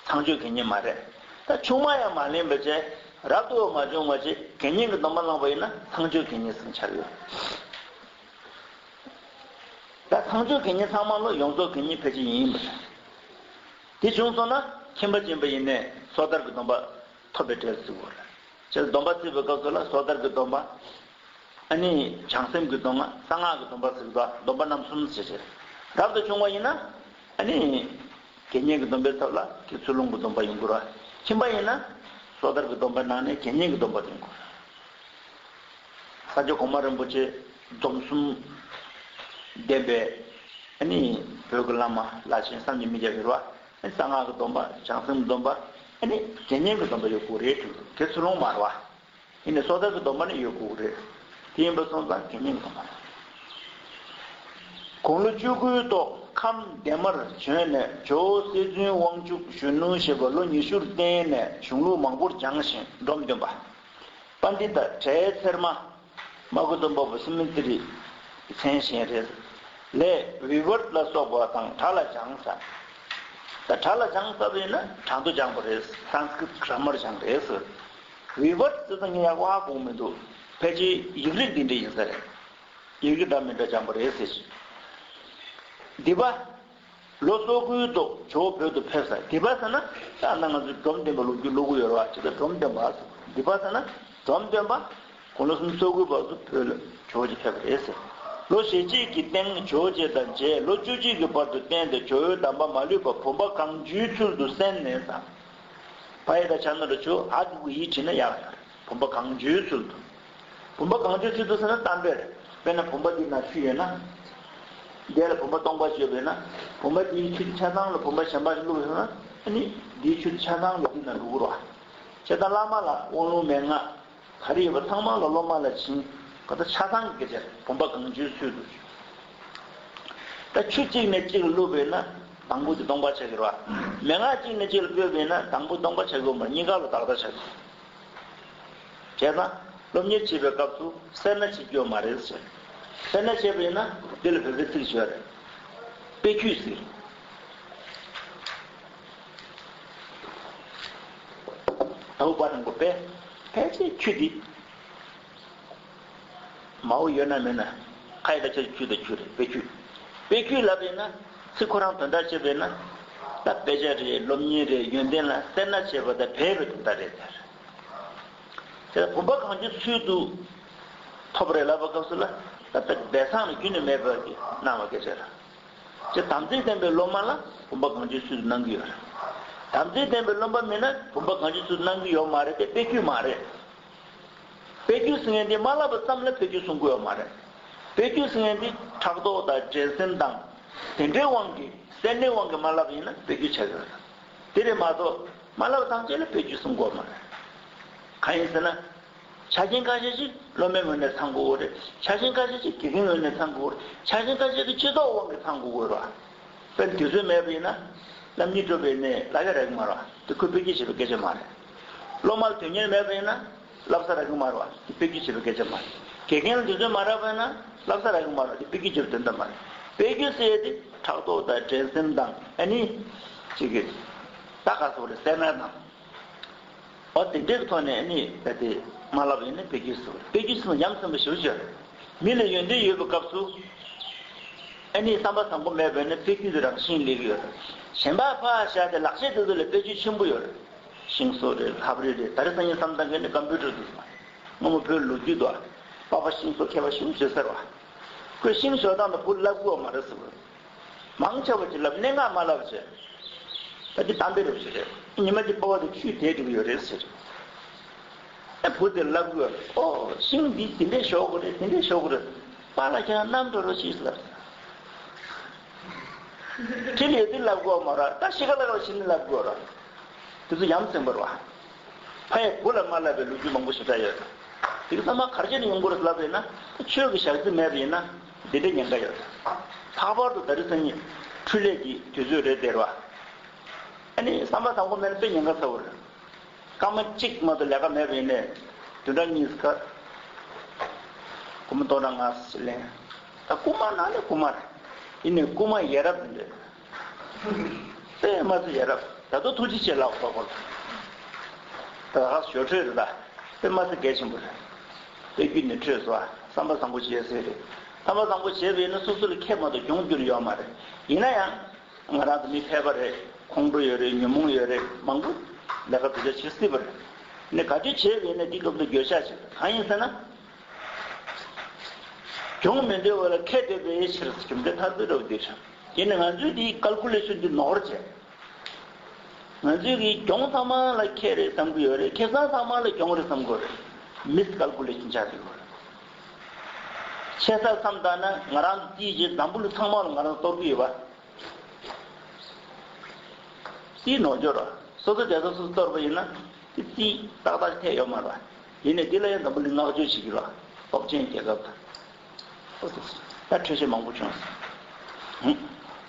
ཚངས་སྤྱོད་དགེ་བསྙེན་མ་རེད། ད་ཆུང་མ་ཡང་མ་ལེན་པ་བྱས། རབ་ཏུ་མ་བྱུང་བ་བྱས་དགེ་བསྙེན་གྱི་སྡོམ་པ་བླངས་པ་ཡིན་ན་ཚངས་སྤྱོད་དགེ་བསྙེན་ཟེར་ཆགས་ཡོད། ད་ཚངས་སྤྱོད་དགེ་བསྙེན་ཚང་མ་ལོ་ཡོངས་རྫོགས་དགེ་བསྙེན་ཕལ་ཆེར་ཡིན་པ་རེད། དེ་བྱུང་སོང་ན་ཁྱིམ་པ་སྦྱིན་པ་ཡིན་ནའི་སོ་ཐར་གྱི་སྡོམ་པ་ཐོབ་པའི་གྲས་སུ་བརྩི་དགོས་རེད། ཁྱེད་སྡོམ་པ་བརྩི་བའི་སྐབས་སུ་ལ་སོ་ཐར་གྱི་སྡོམ་པ། ཨ་ནི་བྱང་སེམས་ཀྱི་སྡོམ་པ། གསང་སྔགས་ཀྱི་སྡོམ་པ་ཟེར་གྱི་འདུག་སྡོམ་པ་རྣམ་གསུམ་ཟེར་བྱས། རབ་ཏུ་བྱུང་བ་ཡིན་ན། ཨ་ནི། དགེ་བསྙེན་གྱི་སྡོམ་པའི་ཚབ་ལ་དགེ་ཚུལ་སློང་གི་སྡོམ་པ་ཡོང་དགོས་རེད། ཁྱིམ་པ་ཡིན་ན། སོ་ཐར་གྱི་སྡོམ་པའི་ནང་ནས་དགེ་བསྙེན་གྱི་སྡོམ་པ་ཡོང་དགོས་རེད། ས་སྐྱ་གོང་མ་རིན་པོ་ཆེ་སྡོམ་གསུམ་ལྡན་པའི་ཨ་ནི་བོད་ཀྱི་བླ་མ་བླ་ཆེན་བསམ་གྱིས་མི་ཁྱབ་ཡོད་རེད་བ། གསང་སྔགས་ཀྱི་སྡོམ་པ། བྱང་སེམས་སྡོམ་པ། ཨ་ནི་དགེ་བསྙེན་གྱི་སྡོམ་པ་ཡོད་དགོས་རེད། དགེ་ཚུལ་སློང་མ་རེད་བ། ཡིན་ནའི་སོ་ཐར་གྱི་སྡོམ་པ་ནི་ཡོད་དགོས་རེད། དེ་ཡིན་པ་སོང་ཙང་དགེ་བསྙེན་གྱི་སྡོམ་པ་རེད། དགུང་ལོ་བཅུ་དགུའི་ཐོག་ཁམས་འདན་མར་བྱོན་ནས་ཇོ་བོ་རྩེ་བཙུན་དབང་ཕྱུག་གཞོན་ནུ་ཞེས་པ་ལོ་ཉི་ཤུར་བསྟེན་ནས་གཞུང་ལུགས་མང་པོར་སྦྱངས་ཤིང་འབྲོམ་སྟོན་པ། པཎྜི་ཏ་བྲེ་ཚེར་མ། སྨྲ་སྒོ་སྡོམ་པ་པོ་སི་མི་ཏི་རི་མཚན་གཞན་རེད། ལས་བི་བརྟ་ལ་སོགས་པ་དང་སྒྲ་ལ་སྦྱངས་ས། ད་སྒྲ་ལ་སྦྱངས་ས་བས་ན་སྒྲ་མདོ་སྦྱངས་པ་རེད། སཾ་སྐྲྀཏ་གྷ་ར་མར་སྦྱངས་རེད་ཟེར། བི་བརྟ་ཟེར་ཙང་ངས་ཡག་པོ་ཧ་གོ་མི་འདུག་ཕལ་ཆེར་ཡིག་རིགས་འདི་འདྲ་ཡིན་ས་རེད། ཡི་གེ་འདྲ་མི་འདྲ་སྦྱངས་པ་རེད་ཟེར། འདི་པ། ལོ་སོ་དགུའི་ཐོག་ཇོ་བོ་བོད་དུ་ཕེབས་ས། འདི་པ་ཟེར་ན་ད་ནང་ང་ཚོས་འབྲོམ་སྟོན་པ་ལོ་རྒྱུས་ཀློག་གི་ཡོད་རེད་བ། ཅི་ལྟར་འབྲོམ་སྟོན་པ་ཟེར། འདི་པ་ཟེར་ན་འབྲོམ་སྟོན་པ་དགུང་ལོ་སུམ་ཅུ་སོ་དགུའི་བར་དུ་བོད་ལ་ཇོ་བོ་རྗེ་ཕེབས་པ་རེད་ཟེར། ལོ་ཞེ་གཅིག་གི་སྟེང་ཇོ་བོ་རྗེ་དང་མཇལ། ལོ་བཅུ་གཅིག་གི་བར་དུ་བསྟེན་ཏེ་ཇོ་བོའི་གདམས་པ་མ་ལུས་པ་བུམ་པ་གང་བྱོའི་ཚུལ་དུ་གསན་ནས་ཟེར། པ་ཡེ་ད་ཆ་ན་ར་ཆོ་ཨ་དུ་གི་ཡིད་བྲིས་ན་ཡག་ཡོད་རེད། བུམ་པ་གང་བྱོའི་ཚུལ་དུ། བུམ་པ་གང་བྱོའི་ཚུལ་དུ་ཟེར་ན་གཏམ་དཔེ་རེད། དཔེར་ན་བུམ་པ་འདི་ན་ཆུ་ཡོད་ན། འདི་ལ་བུམ་པ་སྟོང་པ་བྱས་པ་ཡིན་ན། བུམ་པ་འདིའི་ཆུ་དེ་ཆ་ཚང་ལ་བུམ་པ་གཞན་པ་ཞིག་བླུགས་ཡོད་ན། ཨ་ནི་འདིའི་ཆུ་དེ་ཆ་ཚང་ལ་འདི་ན་འགྲོ་གི་རེད་བ། བྱས་ཙང་བླ་མ་ལ་དབང་ལུང་མན་ངག་ག་རེ་ཡོད་པ་ཚང་མ་ལ་སློབ་མ་ལ་བྱིན། ག་ད་ཆ་ཚང་གི་སྐད་ཆ་རེད། བུམ་པ་གང་བྱོའི་ཚུལ་དུ། ད་ཆུ་གཅིག་ནས་གཅིག་ལ་བླུགས་པ་ཡིན་ན་དང་པོ་དེ་སྟོང་པ་ཆགས་ཀྱི་རེད་བ། མན་ངག་གཅིག་ནས་གཅིག་ལ་སྤོས་པ་ཡིན་ན་དང་པོ་སྟོང་པ་ཆགས་ཀྱི་ཡོད་མ་རེད། གཉིས་ཀ་ལ་དག་དག་ཆགས་ཀྱི་རེད། བྱས་ཙང་སློབ་གཉེར་བྱེད་པའི་སྐབས་སུ་སེར་སྣ་བྱེད་རྒྱུ་ཡོད་མ་རེད་ཟེར། སེར་སྣ་བྱས་པ་ཡིན་ན་འདི་ལ་བོད་པའི་ཚིག་ཞིག་ཡོད་རེད། དཔེ་རྒྱུད་ཟེར། ཟླ་བ་པ་དང་པོ་དཔེ། ཕལ་ཆེར་ཆུ་འདི། མའོ་ཡོད་ན་མེད་ན། ཁ་ཡི་ད་ཆ་ཆུ་དང་ཆུ་རེད། དཔེ་ཆུ། དཔེ་ཆུ་ལབ་ཡིན་ན། ཚིག་ཁོ་རང་དོན་དག་བྱས་པ་ཡིན་ན། ད་དཔེ་ཆ་རེད། སློབ་གཉེར་རེད། ཡོན་ཏན་ལ་སེར་སྣ་བྱེད་པ་དང་སྦས་པའི་དོན་དག་རེད་དེ། དེ་ལ་བུམ་པ་གང་བྱོའི་ཚུལ་དུ་ཐོབ་རེད་ལབ་པའི་སྐབས་སུ་ལ། ད་ལྟ་སྦས་གསང་ལ་རྒྱུན་ནས་མེད་པ་གི་གནང་བ་སྐད་ཆ་རེད། ཅེས་དམ་ཚིག་ལྡན་པའི་སློབ་མ་ལ་བུམ་པ་གང་བྱོའི་ཚུལ་དུ་གནང་གི་ཡོད་རེད། དམ་ཚིག་ལྡན་པའི་སློབ་མ་མིན་ན་བུམ་པ་གང་བྱོའི་ཚུལ་དུ་གནང་གི་ཡོད་མ་རེད་དེ། དཔེ་རྒྱུད་མ་རེད། དཔེ་རྒྱུད་ཟེར་མཁན་དེ་མ་བསླབ་པ་ཙམ་ལ་དཔེ་རྒྱུད་གསུང་གི་ཡོད་མ་རེད། དཔེ་རྒྱུད་ཟེར་མཁན་དེ་ཕྲག་དོག་དང་འགྲན་སེམས་དང་དེ་འདྲའི་དབང་གིས་སེར་སྣའི་དབང་གིས་མ་བསླབ་པ་ཡིན་ན་དཔེ་རྒྱུད་ཆགས་ཀྱི་རེད། དེ་རེད་མ་གཏོགས་མ་བསླབ་པ་ཐམས་ཅད་ལ་དཔེ་རྒྱུད་གསུང་གི་ཡོད་མ་རེད། གང་ཡིན་ཟེར་ན། ཆ་རྐྱེན་ཁ་ཤས་ཤིག་སློབ་མའི་ངོས་ནས་ཚང་དགོས་རེད། ཆ་རྐྱེན་ཁ་ཤས་ཤིག་དགེ་རྒན་ངོས་ནས་ཚང་དགོས་རེད། ཆ་རྐྱེན་ཁ་ཤས་ཤིག་སྤྱི་ཚོགས་དབང་གིས་ཚང་དགོས་རེད་བ། དཔེར་ན་དུས་ཚོད་མེད་པ་ཡིན་ན། སློབ་གཉེར་སྒྲུབ་པའི་ནས་ལ་ཡ་རག་གི་མ་རེད་བ། དེ་ཁོས་དཔེ་ཁྲིད་བྱེད་པའི་སྐད་ཆ་མ་རེད། སློབ་མ་ལ་དོན་གཉེར་མེད་པ་ཡིན་ན། བསླབ་ས་རག་གི་མ་རེད་བ། དེ་དཔེ་ཁྲིད་བྱེད་པའི་སྐད་ཆ་མ་རེད། དགེ་རྒན་ལ་དུས་ཚོད་མ་རག་པ་ཡིན་ན། བསླབ་ས་རག་གི་མ་རེད་བ། དེ་དཔེ་ཁྲིད་བྱེད་པའི་དོན་དག་མ་རེད། དཔེ་ཁྲིད་ཟེར་ཡས་དེ་ཕྲག་དོག་དང་འགྲན་སེམས་དང་ཨ་ནི། ཅིག་གི། ད་ག་སོགས་རེད། སེར་སྣ་དང་། འོ་དེ་འདྲའི་ཐོག་ནས་ཨ་ནི་ད་དེ་མ་ལབ་ཡིན་ན་དཔེ་རྒྱུད་ཟེར་བ། དཔེ་རྒྱུད་ཟེར་ན་ཡ་མཚན་པ་ཞེ་པོ་ཅིག་ཡོད་རེད། མི་ལ་ཡོན་ཏན་ཡོད་པའི་སྐབས་སུ་ཨ་ནི་བསམ་པ་བཟང་པོ་མེད་པས་ན་དཔེ་རྒྱུད་དེ་རང་བཞིན་ལེགས་ཀྱི་ཡོད་རེད། གཞན་པ་ཕར་བཞག་སྟེ་ལག་ཤེས་དེ་ཚོ་ལ་དཔེ་རྒྱུད་ཆེན་པོ་ཡོད་རེད། ཤིང་བཟོ་རེད། ལྷ་རིས་རེད། ད་རེས་སང་ཉིན་བསམ་བཏང་མཁན་ནི་ཀམ་པུ་ཊར་དེ་ཚོ་མ་རེད། སྔོན་མ་བོད་ལོ་རྒྱུས་དུ་པགས་པ་ཤིང་བཟོ་མཁས་པ་ཞེ་པོ་ཅིག་ཟེར་བ། ཁོས་ཤིང་བཟོ་སྟངས་དང་བུ་བསླབ་དགོས་པ་མ་རེད་ཟེར་བ། མང་ཆེ་བ་ཅིག་ལབ། གནད་འགག་མ་ལབ་བྱས། ད་འདི་གཏམ་དཔེ་རེད་ཟེར། ཉི་མ་གཅིག་སྤོ་བོ་དེ་ཆུས་དེད་འགྲོ་གི་ཡོད་རེད་ཟེར། ཨེ་བུ་དེ་ལབ་གི་ཡོད་རེད། ཨོ་ཤིང་འདི་དེ་འདྲས་ཞོག་གི་རེད། དེ་འདྲས་ཞོག་གི་རེད། པཱ་ལགས་ཁྱེད་རང་བསྣམས་འགྲོ་རོགས་ཞེས་ལབ། ཁྲིད་ལས་དེ་ལབ་དགོས་མ་ར། ད་ཤི་ཁ་ལ་ཁ་ལ་ཤི་ནི་ལབ་དགོས་ར། དེ་ཚོ་ཡ་མཚན་པ་རེད་བ། ཕ་ཡི་བུ་ལ་མ་ལབ་པའི་ལོ་རྒྱུས་མང་པོ་ཞེ་དྲག་ཡོད་རེད། དེ་གི་ཚང་མ་ག་རེ་བྱས་ནས་ཡོང་གི་རེད་ལབ་པ་ཡིན་ན། ད་ཆོས་ཀྱི་ཞག་རྩི་མེད་པ་ཡིན་ན་འདི་འདྲའི་ཉེན་ཁ་ཡོད་རེད། ལྷག་པར་དུ་ད་རེས་སང་ཉིན་འཕྲུལ་ལས་ཀྱི་དུས་ཚོད་རེད་དེ་རེད་བ། ཨ་ནི་བསམ་པ་བཟང་པོ་མེད་ན་དཔེ་ཉེན་ཁ་ཚ་བོ་རེད། སྐར་མ་གཅིག་མ་གཏོགས་ལས་ཀ་མེད་པ་ཡིན་ནའི་བདུན་ཕྲག་གཉིས་ཀ་སྒོར་མོ་སྟོང་ཕྲག་ལྔ་ཙམ་ལེན། ད་རྐུ་མ་ནང་ནས་རྐུ་མ་རེད། ཡིན་ནའི་རྐུ་མ་ཡ་རབས་རེད། དཔེ་མ་ཚད་ཡ་རབས། ད་དུང་ཐུགས་རྗེ་ཆེ་ལབ་དགོས་པ་ལ། ད་ག་ཞོ་འཕྲོད་རེད་ད། དཔེ་མ་ཚད་གལ་ཆེན་པོ་རེད། དཔེ་རྒྱུད་ནས་འཕྲོད་སོང་། བསམ་པ་བཟང་པོ་བྱས་ཟེར་རེད། བསམ་པ་བཟང་པོ་བྱས་པ་ཡིན་ན་སོ་སོ་ལ་ཁེ་མ་གཏོགས་གྱོང་རྒྱུ་ཡོད་མ་རེད། ཡིན་ན་ཡང་། ང་རང་ཚོ་མི་ཕལ་པ་རེད། ཁོང་ཁྲོ་ཡོད་རེད། ཉོན་མོངས་ཡོད་རེད། མང་པོ་ལས་ཀ་དེ་འདྲ་བྱེད་སྲིད་པ་རེད། ནས་ག་དུས་བྱས་པ་ཡིན་ན་འདི་སྐབས་སུ་འགྱོད་བཤགས་བྱེད། གང་ཡིན་ཟེར་ན། གྱོང་མི་འདོད་པ་ལ་ཁེ་འདོད་པའི་ཕྱིར་གྲུབ་འབྲས་ཐར་འདོད་འདྲ་བོ་འདི་རེད། དེ་ནི་ང་ཚོས་འདི་ཀལ་ཀུ་ལེ་ཤོན་འདི་ནོར་བྱས། ང་ཚོས་ཀྱི་གྱོང་ཚང་མ་ལ་ཁེ་རེད་བསམ་གྱི་ཡོད་རེད། ཁེ་བཟང་ཚང་མ་ལ་གྱོང་རེད་བསམ་གྱི་ཡོད་རེད། མིས་ཀལ་ཀུ་ལེ་ཤོན་ཆགས་ཀྱི་ཡོད་རེད། ཆེ་ས་བསམ་བཏང་ན་ང་རང་ཚོ་རྩིས་བྱས་འཛམ་བུ་གླིང་ཚང་མ་ལ་ང་རང་གཏོར་གྱི་ཡོད་པ། རྩིས་ནོར་འགྱོ་ར། སོ་སོ་བྱས་ས་སོ་སོ་གཏོར་བ་ཡིན་ན། དེ་རྩིས་ཏག་ཏག་ཐེབས་ཡོད་མ་རེད། ཡིན་ནའི་འདི་ལ་ཡང་འཛམ་བུ་གླིང་བསྔགས་བརྗོད་བྱེད་ཀྱི་ར། སྟོབས་ཆེན་རྒྱལ་ཁབ་དང་། ད་འཕྲོད་བཞེས་མང་པོ་བྱུང་སོང་།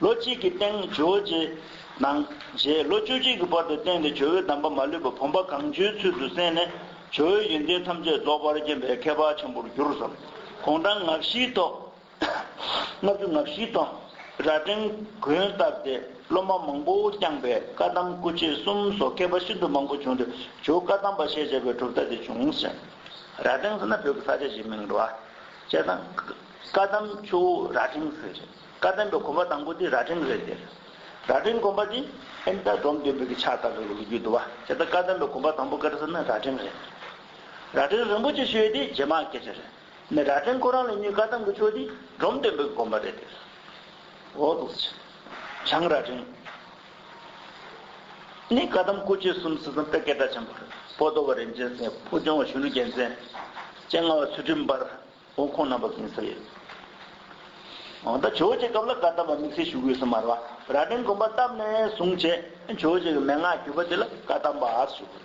ལོ་གཅིག་གི་སྟེང་ཇོ་བོ་རྗེ་ནང་རྗེ་ལོ་བཅུ་གཅིག་གི་བར་དུ་བསྟེན་ཏེ་ཇོ་བོའི་གདམས་པ་མ་ལུས་པ་བུམ་པ་གང་བྱོའི་ཚུལ་དུ་གསན་ནས་ཇོ་བོའི་ཡོན་ཏན་ཐམས་ཅད་རྫོགས་པར་མཁྱེན་པའི་མཁས་པ་ཆེན་པོར་གྱུར་ཟེར། དགུང་གྲངས་ང་བཞིའི་ཐོག་ལྔ་བཅུ་ང་བཞིའི་ཐོག་རྭ་སྒྲེང་དགོན་བཏབ་སྟེ་སློབ་མ་མང་པོ་བསྐྱངས་པས་བཀའ་གདམས་སྐུ་མཆེད་གསུམ་སོགས་མཁས་པ་ཤིན་ཏུ་མང་པོ་བྱུང་སྟེ་ཇོ་བོ་བཀའ་གདམས་པ་ཞེས་བྱ་བའི་གྲུབ་མཐའ་དེ་བྱུང་ཟེར། རྭ་སྒྲེང་ཟེར་ན་བོད་ཀྱི་ས་ཆ་ཞིག་མིང་རེད་བ། བྱས་ཙང་བཀའ་གདམས་ཆུ་བོ་རྭ་སྒྲེང་ཟེར་རེད། བཀའ་གདམས་པའི་གོམ་པ་དང་པོ་དེ་རྭ་སྒྲེང་རེད་དེ། རྭ་སྒྲེང་དགོན་པ་དེ་ཨེ་ད་འབྲོམ་སྟོན་པའི་གི་ཕྱག་བཏབ་པའི་ལོ་རྒྱུས་འདུག་བ། བྱས་ཙང་བཀའ་གདམས་པའི་གོམ་པ་དང་པོ་ག་རེ་ཟེར་ན་རྭ་སྒྲེང་རེད། རྭ་སྒྲེང་རིན་པོ་ཆེ་ཞུས་དེ་རྗེས་མ་སྐད་ཆ་རེད། ནས་རྭ་སྒྲེང་ཁོ་རང་ལ་ཉོས་བཀའ་གདམས་ཀྱི་ཆོས་འདི་འབྲོམ་སྟོན་པའི་དགོན་པ་རེད་དེ། འོ་འདུག་སེ། བྱང་རྭ་སྒྲེང་། ནི་བཀའ་གདམས་སྐུ་མཆེད་གསུམ་ཟེར་ཙང་དཔེ་སྐད་གྲགས་ཆེན་པོ་རེད། པོ་ཏོ་བ་རིན་ཆེན་སེང་། ཕུར་ལྗང་བ་གཞོན་ནུ་རྒྱལ་མཚན། སྤྱན་སྔ་བ་ཚུལ་ཁྲིམས་དཔལ། འོ་ཁོང་རྣམ་པ་ཀུན་ས་ཡོད། འོ་ད་ཇོ་བོ་རྗེ་སྐབས་ལ་བཀའ་གདམས་པ་དམིགས་བསལ་ཞུ་གི་ཡོད་ས་མ་རེད་བ། རྭ་སྒྲེང་དགོན་པ་བཏབ་ནས་བཟུང་བྱས་ཇོ་བོ་རྗེ་གི་མན་ངག་བརྒྱུད་པ་དེ་ལ་བཀའ་གདམས་པ་ཞུ་གི་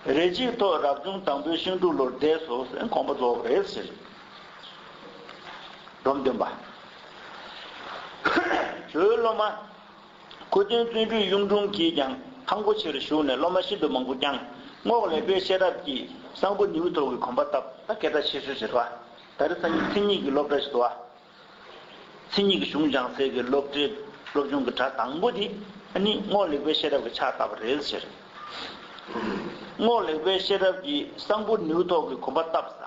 རེད། རེ་ཆེའི་ཐོག་རབ་བྱུང་དང་པོའི་ཤིང་འབྲུག་ལོར་འདས་སོ་ཟེར་དགོངས་པ་རྫོགས་པ་རེད་ཟེར། འབྲོམ་སྟོན་པ། ཇོ་བོའི་སློབ་མ། ཁུ་སྟོན་བརྩོན་འགྲུས་གཡུང་དྲུང་གིས་ཀྱང་ཁང་སྒོ་ཆེར་ཞུགས་ནས་སློབ་མ་ཤིན་ཏུ་མང་པོ་བསྐྱངས། རྔོག་ལེགས་པའི་ཤེས་རབ་ཀྱིས་གསང་ཕུ་ནེའུ་ཐོག་གི་དགོན་པ་བཏབ། ད་སྐད་གྲགས་ཆེ་ཤོས་ཤིག་རེད་བ། ད་རེས་སང་ཉིན་མཚན་ཉིད་ཀྱི་སློབ་གྲྭ་ཞིག་འདུག་བ། མཚན་ཉིད་ཀྱི་གཞུང་སྦྱང་སའི་གི་སློབ་གྲྭའི་སློབ་ཆུང་གི་གྲྭ་དང་པོ་དེ་ཨ་ནི་རྔོག་ལེགས་པའི་ཤེས་རབ་ཀྱིས་ཕྱག་བཏབ་པ་རེད་ཟེར། རྔོག་ལེགས་པའི་ཤེས་རབ་ཀྱིས་གསང་ཕུ་ནེའུ་ཐོག་གི་དགོན་པ་བཏབ་ས།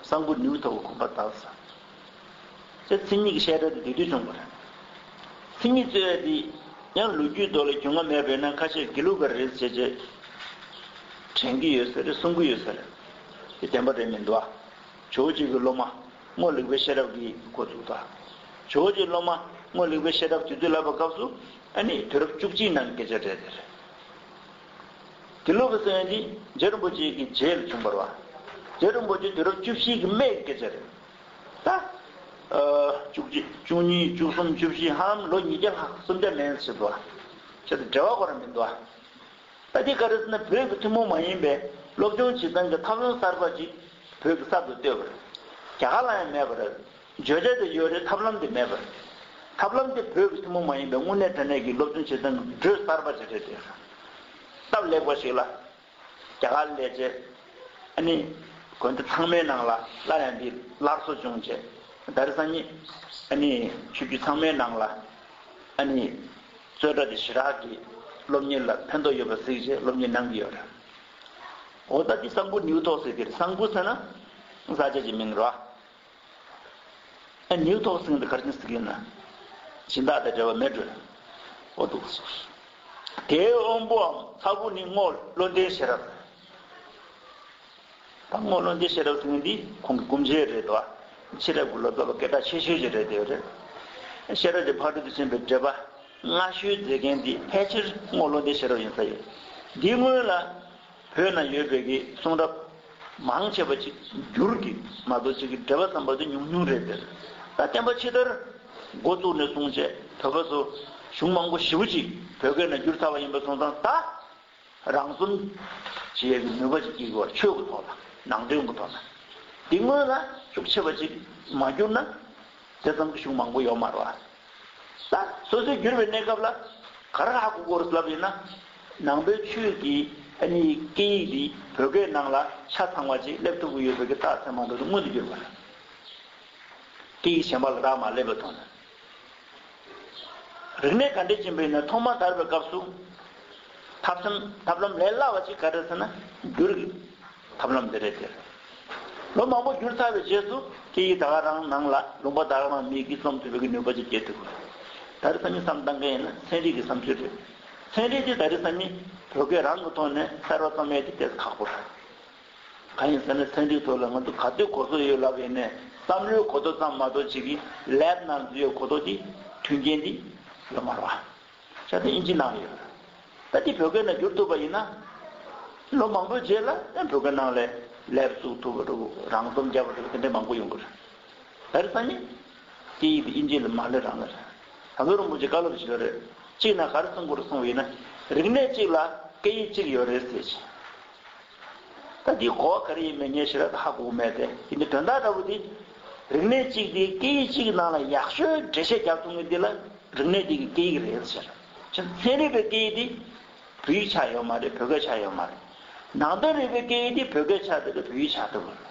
གསང་ཕུ་ནེའུ་ཐོག་གི་དགོན་པ་བཏབ་ས། དེ་མཚན་ཉིད་ཀྱི་བཤད་གྲྭ་དེ་དེ་དུས་བྱུང་བ་རེད། མཚན་ཉིད་རྩོད་ཡ་དེ་ཡང་ལོ་རྒྱུས་ཐོག་ལ་རྒྱུས་མངའ་མེད་པས་ན་ཁ་ཤས་དགེ་ལུགས་པ་རེད་ཟེར་བྱས་དྲན་གྱི་ཡོད་ས་རེད། གསུང་གི་ཡོད་ས་རེད། དེ་བདེན་པ་རེད་མི་འདུག་ཨ། ཇོ་བོ་རྗེ་གི་སློབ་མ་རྔོག་ལེགས་པའི་ཤེས་རབ་ཀྱིས་འགོ་བཙུགས་ད། ཇོ་བོ་རྗེའི་སློབ་མ་རྔོག་ལེགས་པའི་ཤེས་རབ་དེ་དུས་ལབ་པའི་སྐབས་སུ་ཨ་ནི་དུས་རབས་བཅུ་གཅིག་ནང་སྐད་ཆ་རེད་དེ་རེད། དགེ་ལུགས་པའི་སྲོལ་འདི་རྗེ་རིན་པོ་ཆེ་གི་རྗེས་ལ་བྱུང་བ་རེད་བ། རྗེ་རིན་པོ་ཆེ་དུས་རབས་བཅུ་བཞི་གི་སྨད་ཀྱི་སྐད་ཆ་རེད། ད། ཨ། བཅུ་གཅིག་བཅུ་གཉིས་བཅུ་གསུམ་བཅུ་བཞི་ཧ་ལམ་ལོ་ཉིས་བརྒྱ་ལྷག་སུམ་བརྒྱ་མན་ཟེར་འདུག་བ། ཁྱེད་ཚོ་འབྲེལ་བ་ཁོ་རང་མི་འདུག་བ། ད་འདི་ག་རེ་ཟེར་ན་བོད་ཀྱི་ཐུན་མོང་མ་ཡིན་པའི་སློབ་སྦྱོང་བྱེད་སྟངས་ཀྱི་ཐབས་ལམ་གསར་པ་ཅིག་བོད་ཀྱིས་གསར་དུ་བཏོད་པ་རེད། རྒྱ་གར་ལ་ཡང་མེད་པ་རེད། བརྗོད་བྱ་དེ་ཡོད་རེད། ཐབས་ལམ་དེ་མེད་པ་རེད། ཐབས་ལམ་དེ་བོད་ཀྱི་ཐུན་མོང་མ་ཡིན་པའི་དངོས་གནས་དྲང་གནས་ཀྱི་སློབ་སྦྱོང་བྱེད་སྟངས་ཀྱི་འགྲོས་གསར་པ་ཅིག་རེད་དེ། སྟབས་ལེགས་པ་ཞིག་ལ། རྒྱ་གར་ལ་སླེབས་རྗེས། ཨ་ནི། དགོན་སྡེ་ཚང་མའི་ནང་ལ་སླར་ཡང་འདི་སླར་གསོ་བྱུང་རྗེས། ད་རེས་སང་ཉིན། ཨ་ནི། ཆོས་བརྒྱུད་ཚང་མའི་ནང་ལ། ཨ་ནི། རྩོད་གྲྭ་འདི་ཞེ་དྲག་གི་སློབ་གཉེར་ལ་ཕན་ཐོགས་ཡོད་པ་གཟིགས་རྗེས་སློབ་གཉེར་གནང་གི་ཡོད་རེད། འོ་ད་འདི་གསང་ཕུ་ནེའུ་ཐོག་ཟེར་གི་རེད། གསང་ཕུ་ཟེར་ན། ས་ཆ་གི་མིང་རེད་བ། ཨ་ནེའུ་ཐོག་ཟེར་མཁན་དེ་ག་རེ་ཟེར་གྱི་ཡོད་ན། སྦྱིན་བདག་དང་འབྲེལ་བ་མེད་འགྲོ། འོ་འདུག་སེ། དེའི་དབང་པོའམ་ཚ་བོ་ནི་རྔོག་བློ་ལྡན་ཤེས་རབ། ད་རྔོག་བློ་ལྡན་ཤེས་རབ་ཟེར་མཁན་འདི་ཁོང་གི་སྐུ་མཆེད་རེད་དོ། ཤེས་རབ་ཀྱི་བློ་རྩ་བ་སྐད་གྲགས་ཆེ་ཤོས་ཅིག་རེད་དེ་རེད། ཤེས་རབ་ཀྱི་ཕ་རོལ་ཏུ་ཕྱིན་པའི་འགྲེལ་པ་སྔ་ཤོས་མཛད་མཁན་འདི་ཕལ་ཆེར་རྔོག་བློ་ལྡན་ཤེས་རབ་ཡིན་ས་ཡོད། འདིའི་སྔོན་ལ། བོད་ན་ཡོད་པའི་གི་གསུང་རབ་མང་ཆེ་བ་ཅིག་འགྱུར་གྱི་མ་གཏོགས་ཅིག་གི་འགྲེལ་པ་བརྩམས་པ་དེ་ཉུང་ཉུང་རེད་དེ། ད་བསྟན་པ་ཕྱི་དར་ འགོ་བཙུགས་ནས་བཟུང་བྱས་བོད་པ་ཚོ་གཞུང་མང་པོ་ཞེ་པོ་ཅིག་བོད་སྐད་ནང་བསྒྱུར་ཚར་བ་ཡིན་པ་སོང་ཙང་ད། རང་རྩོམ་བྱེད་ཡས་ཀྱི་ནུས་པ་ཅིག་སྐྱེ་དགོས་པ་ཆོས་ཀྱི་ཐོག་ལ་ནང་དོན་གྱི་ཐོག་ལ། འདི་སྔོན་ལ་ཤུགས་ཆེ་བ་ཅིག་མ་བསྒྱུར་ན་དེ་ཙམ་གྱི་གཞུང་མང་པོ་ཡོད་མ་རེད་བ། ད་སོ་སོས་བསྒྱུར་བའི་གནས་སྐབས་ལ་ག་རེ་ཧ་གོ་དགོས་རེད་ལབ་ཡིན་ན། ནང་པའི་ཆོས་ཀྱི་ཨ་ནི་སྐད་ཡིག་འདི་བོད་སྐད་ནང་ལ་ཆ་ཚང་བ་ཅིག་སླེབས་ཐུབ་ཀྱི་ཡོད་པའི་གི་རྟགས་མཚན་མང་དུ་མངོན་དུ་གྱུར་པ་རེད། སྐད་ཡིག་གཞན་པ་ལ་རག་མ་སླེབས་པའི་ཐོག་ནས། རིག་གནས་ག་འདྲས་ཅན་པ་ཡིན་ན་ཐོག་མ་དར་བའི་སྐབས་སུ། ཐབས་ལམ་ཐབས་ལམ་ལས་སླ་བ་ཅིག་ག་རེ་ཟེར་ན་བསྒྱུར་གྱི་ཐབས་ལམ་དེ་རེད་དེ། ལོ་མང་པོ་བསྒྱུར་ཚར་བའི་རྗེས་སུ་སྐད་ཡིག་ད་ག་རང་ནང་ལ་ལུང་པ་ད་ག་རང་མིག་གིས་རྩོམ་ཐུབ་པའི་གི་ནུས་པ་ཅིག་སྐྱེ་ཐུབ། ད་རེས་སང་ཉིན་བསམ་བཏང་མཁན་ཡིན་ན་ཚན་རིག་གི་བསམ་ཚུལ་རེད། ཚན་རིག་དེ་ད་རེས་སང་ཉིན་བོད་སྐད་རང་གི་ཐོག་ནས་གསར་བ་རྩོམ་ཡས་དེ་ཏོག་ཙམ་ཁག་པོ་རེད། གང་ཡིན་ཟེར་ན་ཚན་རིག་ཐོག་ལ་ང་ཚོ་ག་དུས་གོ་ས་ཡོད་ལབ་ཡིན་ནའི་བསམ་བློའི་གོ་རྟོགས་ཙམ་མ་གཏོགས་ཅིག་གིས་ལེབ་ནང་འཛུལ་ཡའི་གོ་རྟོགས་དེ་མཐུན་རྐྱེན་དེ་ཡོད་མ་རེད་བ། ཆ་དེ་ཨིན་ཇི་ནང་ཡོད། ད་དེ་བོད་སྐད་ནང་བསྒྱུར་ཐུབ་པ་ཡིན་ན། ལོ་མང་པོའི་རྗེས་ལ་ཡང་བོད་སྐད་ནང་ལ་ལེབ་བཙུགས་ཐུབ་པ་འདྲ་བོ་རང་རྩོམ་བརྒྱབ་པ་འདྲ་བོ་དེ་འདྲ་མང་པོ་ཡོང་གི་རེད། ད་རེས་སང་ཉིན། སྐད་ཡིག་དེ་ཨིན་ཇི་ལ་མ་སླེབས་རང་ལ་རེད། དམ་པའི་རིན་པོ་ཆེ་བཀའ་སློབ་ཞིག་ཡོད་རེད། གཅིག་ན་ག་རེ་གསུང་དགོས་རེད་གསུང་བ་ཡིན་ན། རིག་གནས་གཅིག་ལ་སྐད་ཡིག་གཅིག་ཡོད་རེད་ཟེར་ཅིང་། ད་འདིའི་གོ་བ་ག་རེ་ཡིན་མིན་ངས་ཞེ་དྲག་ཧ་གོ་གི་མེད་དེ། ཡིན་ནའི་དོན་དག་འདྲ་བོ་འདི། རིག་གནས་གཅིག་དེ་སྐད་ཡིག་གཅིག་གི་ནང་ལ་ཡག་ཤོས་འགྲེལ་བཤད་རྒྱག་ཐུབ་མཁན་འདི་ལ་རིག་གནས་འདི་གི་སྐད་ཡིག་རེད་ཟེར། ཚན་རིག་པའི་སྐད་ཡིག་འདི་བོད་ཡིག་ཆགས་ཡོད་མ་རེད། བོད་སྐད་ཆགས་ཡོད་མ་རེད། ནང་དོན་རིག་པའི་སྐད་ཡིག་འདི་བོད་སྐད་ཆགས་བསྡད་རེད། བོད་ཡིག་ཆགས་ཐུབ་པ་རེད།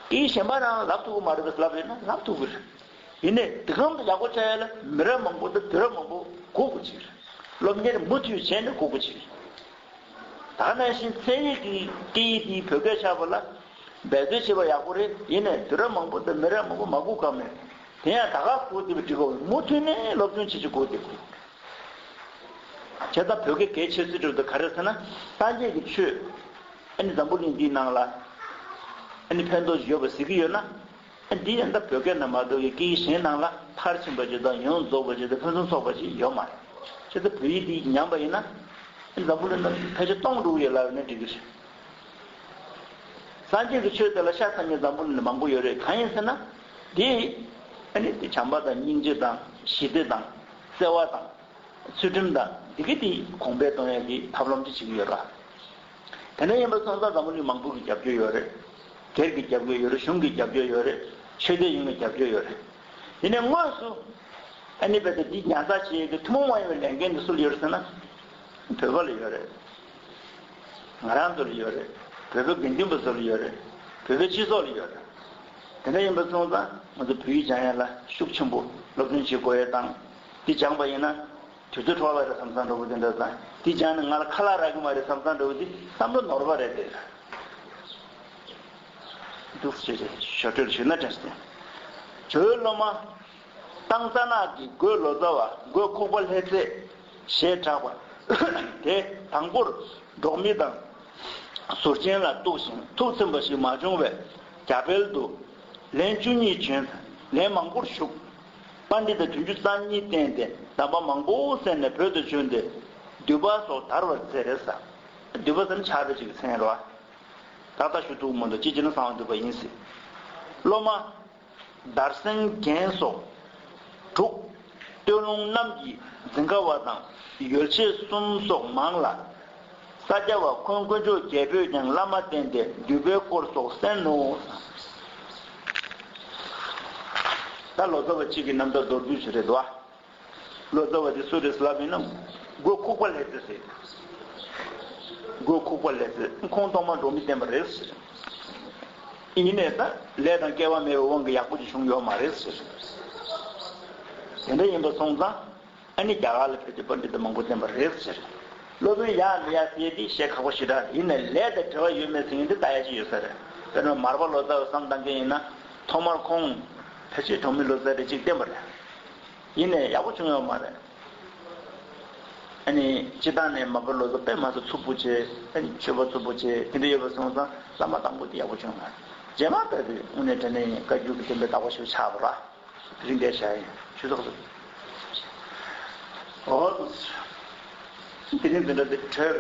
སྐད་ཡིག་གཞན་པ་རང་ལ་ལབ་ཐུབ་ཀྱི་མ་རེད་པས་ལབ་ཡོད་ན་ལབ་ཐུབ་ཀྱི་རེད། ཡིན་ནའི་དེ་གང་དུ་ཡག་པོ་ཆགས་ཡ་ལ་མི་རབས་མང་པོ་དང་དུས་རབས་མང་པོ་སྒུག་དགོས་ཀྱི་རེད། སློབ་གཉེར་མུ་མཐུད་བྱས་ནས་སྒུག་དགོས་ཀྱི་རེད། ད་ག་ནང་བཞིན་ཚན་རིག་གི་སྐད་ཡིག་དེ་བོད་སྐད་ཆགས་པ་ལ་འབད་རྩོལ་བྱེད་པ་ཡག་པོ་རེད། ཡིན་ནའི་དུས་རབས་མང་པོ་དང་མི་རབས་མང་པོ་མ་སྒུག་ག་མེད། དེ་ཡང་ད་ག་སྒུག་བསྡད་པ་འགྲིག་གི་མ་རེད། མུ་མཐུད་ནས་སློབ་སྦྱོང་བྱེད་ཀྱི་སྒུག་བསྡད་དགོས། བྱས་ཙང་བོད་སྐད་གལ་ཆེ་ཤོས་དེ་ག་རེ་ཟེར་ན། སངས་རྒྱས་ཀྱི་ཆོས་ཨ་ནི་འཛམ་བུ་གླིང་འདིའི་ནང་ལ་ཨ་ནི་ཕན་ཐོགས་ཡོད་པ་གཟིགས་ཀྱི་ཡོད་ན། ཨ་འདི་ཡང་ད་བོད་སྐད་ནང་མ་གཏོགས་ཀྱི་སྐད་ཡིག་གཞན་ནང་ལ་མཐར་ཕྱིན་པ་ཅིག་དང་ཡོངས་རྫོགས་པ་ཅིག་དང་ཕུན་སུམ་ཚོགས་པ་ཅིག་ཡོད་མ་རེད། བྱས་ཙང་བོད་ཡིག་འདི་ཉམས་པ་ཡིན་ན་ཨ་ནི་འཛམ་བུ་གླིང་ནང་ཕལ་ཆེར་སྟོང་འགྲོ་གི་ཡོད་ལབ་ན་འགྲིག་གི་རེད། སངས་རྒྱས་ཀྱི་ཆོས་དེ་ལ་ཤ་ཚ་མཁན་འཛམ་བུ་གླིང་ནང་མང་པོ་ཡོད་རེད། གང་ཡིན་ཟེར་ན། འདི་ཨ་ནི་འདི་བྱམས་པ་དང་སྙིང་རྗེ་དང་ཞི་བདེ་དང་བརྩེ་བ་དང་། ཚུལ་ཁྲིམས་དང་འདི་གི་དེ་གོང་འཕེལ་གཏོང་ཡག་གི་ཐབས་ལམ་དེ་བྱེད་ཀྱི་ཡོད་ར། དེ་འདྲ་ཡིན་པ་སོང་ཙང་འཛམ་བུ་གླིང་མང་པོ་གི་རྒྱབ་སྐྱོར་ཡོད་རེད། སྒེར་གྱི་རྒྱབ་སྐྱོར་ཡོད་རེད། གཞུང་གི་རྒྱབ་སྐྱོར་ཡོད་རེད། ཆོས་དད་ཡོད་མཁན་རྒྱབ་སྐྱོར་ཡོད་རེད། ཡིན་ནའི་དངོས་སུ་ཨ་ནི་རྦད་དེ་འདི་ཉར་ཚགས་བྱེད་ཡག་གི་ཐུན་མོང་མ་ཡིན་པའི་ལས་འགན་དེ་སུ་ལ་ཡོད་རེད་ཟེར་ན། བོད་པ་ལ་ཡོད་རེད། ང་རང་ཚོ་ལ་ཡོད་རེད། བོད་པའི་དགེ་འདུན་པ་ཚོ་ལ་ཡོད་རེད། བོད་པའི་སྤྱི་ཚོགས་ལ་ཡོད་རེད། དེ་འདྲ་ཡིན་པ་སོང་ཙང་ང་ཚོ་བོད་ཡིག་སྦྱང་ཡག་ལ་ཤུགས་ཆེན་པོ་སློབ་སྦྱོང་བྱེད་དགོས་ཡག་དང་། འདི་སྦྱངས་པ་ཡིན་ན། དུས་ཚོད་འཕྲོ་བ་རེད་བསམ་བསམ་འདྲ་བོ་དེ་འདྲ་དང་། འདི་སྦྱངས་ནས་ང་ལ་ཁ་ལག་རག་གི་མ་རེད་བསམ་བསམ་འདྲ་བོ་དེ་བསམ་བློ་ནོར་བ་རེད་དེ། འདུག་ཟེར་ཞོར་འཕྲོས་ཞུས་ན་དྲན་སོང་། ཇོ་བོའི་སློབ་མ། སྟག་ཚང་ནག་གི་རྒོད་ལོ་ཙཱ་བ་རྒོད་ཁུག་པ་ལྷས་བཙས་ཞེས་གྲགས་པ། དེ་དང་པོར་འབྲོག་མི་དང་ཟུར་ཆེན་ལ་གཏུགས་ཤིང་ཐུགས་ཚིམ་པ་ཞིག་མ་བྱུང་བས་རྒྱ་བལ་དུ་ལན་བཅུ་གཉིས་བྱོན། ལན་མང་པོར་ཞུགས། པཎྜི་ཏ་བདུན་ཅུ་རྩ་གཉིས་བསྟེན་ཏེ་གདམས་པ་མང་པོ་གསན་ནས་བོད་དུ་བྱོན་ཏེ་འདུས་པ་སོགས་དར་བར་མཛད་ཟེར། འདུས་པ་ཟེར་ན་ཕྱག་དཔེ་ཅིག་གི་མཚན་རེད་བ། ད་ལྟ་ཞུ་ཐུབ་མི་འདུག་ཅི་བྱས་ན་གསང་བ་འདུས་པ་ཡིན་ཟེར། སློབ་མ། དར་སེང་རྒྱན་སོགས་དྲུག་སྟོད་ལུང་རྣམས་ཀྱི་འཛིན་དཀའ་བ་དང་ཡོལ་ཆེ་གསུམ་སོགས་མང་ལ། ས་སྐྱ་བ་འཁོན་དཀོན་མཆོག་རྒྱལ་པོས་ཀྱང་བླ་མ་བསྟེན་ཏེ་འདུས་པའི་སྐོར་སོགས་གསན་ནོ། ད་ལོ་ཙཱ་བ་གཅིག་གི་རྣམ་ཐར་མདོར་བསྡུས་ཤིག་རེད་དོ། ལོ་ཙཱ་བ་དེ་སུ་རེད་ལབ་ཡིན་ན། རྒོད་ཁུག་པ་ལྷས་བཙས་ཟེར། རྒོད་ཁུག་པ་ལྷས་བཙས་ཁོང་ཐོག་མར་འབྲོག་མི་བསྟེན་པ་རེད་ཟེར། ཡིན་ནའི་ད་ལས་དང་སྐལ་བ་མེད་པའི་དབང་གིས་ཡག་པོ་ཅིག་བྱུང་ཡོད་མ་རེད་ཟེར། དེ་འདྲ་ཡིན་པ་སོང་ཙང་ཨ་ནི་རྒྱ་གར་ལ་ཕེབས་ཏེ་པཎྜི་ཏ་མང་པོ་བསྟེན་པ་རེད་ཟེར། སློབ་དཔོན་ཡག་མི་ཡག་ཟེར་དེ་བཤད་ཁག་པོ་ཞེ་དྲག་ཡིན་ནའི་ལས་དང་འབྲེལ་བ་ཡོད་མེད་ཟེར་མཁན་དེ་ལྟ་ཡ་ཅིག་ཡོད་ས་རེད། དཔེར་ན་མར་པ་ལོ་ཙཱ་བ་བསམ་བཏང་མཁན་ཡིན་ན་ཐོག་མར་ཁོང་ཕལ་ཆེར་གྲོང་མི་ལོ་ཙཱ་རེ་གཅིག་བསྟེན་པ་རེད། ཡིན་ནའི་ཡག་པོ་བྱུང་ཡོད་མ་རེད། ཨ་ནི་སྤྱིར་བཏང་ནས་མར་པ་ལོ་ཙཱ་དཔེ་མ་ཚོ་རྩུབ་པོ་བྱས། ཨ་ནི་ཆོས་པ་རྩུབ་པོ་བྱས། དེ་འདྲ་ཡོད་པ་སོང་ཙང་བླ་མ་དང་པོ་དེ་ཡག་པོ་བྱུང་མ་རེད། རྗེས་མ་ད་དེ་དངོས་གནས་དྲང་གནས་ཡིན། བཀའ་བརྒྱུད་ཀྱི་བསྟན་པའི་བདག་པོ་ཞིག་ཆགས་པ་ར། དེ་རིང་འདིར་བཞག་ཡིན། ཆོས་ཚོགས་སུ། འོ། དེ་རིང་འདི་འདྲ་དེ་གྲོལ།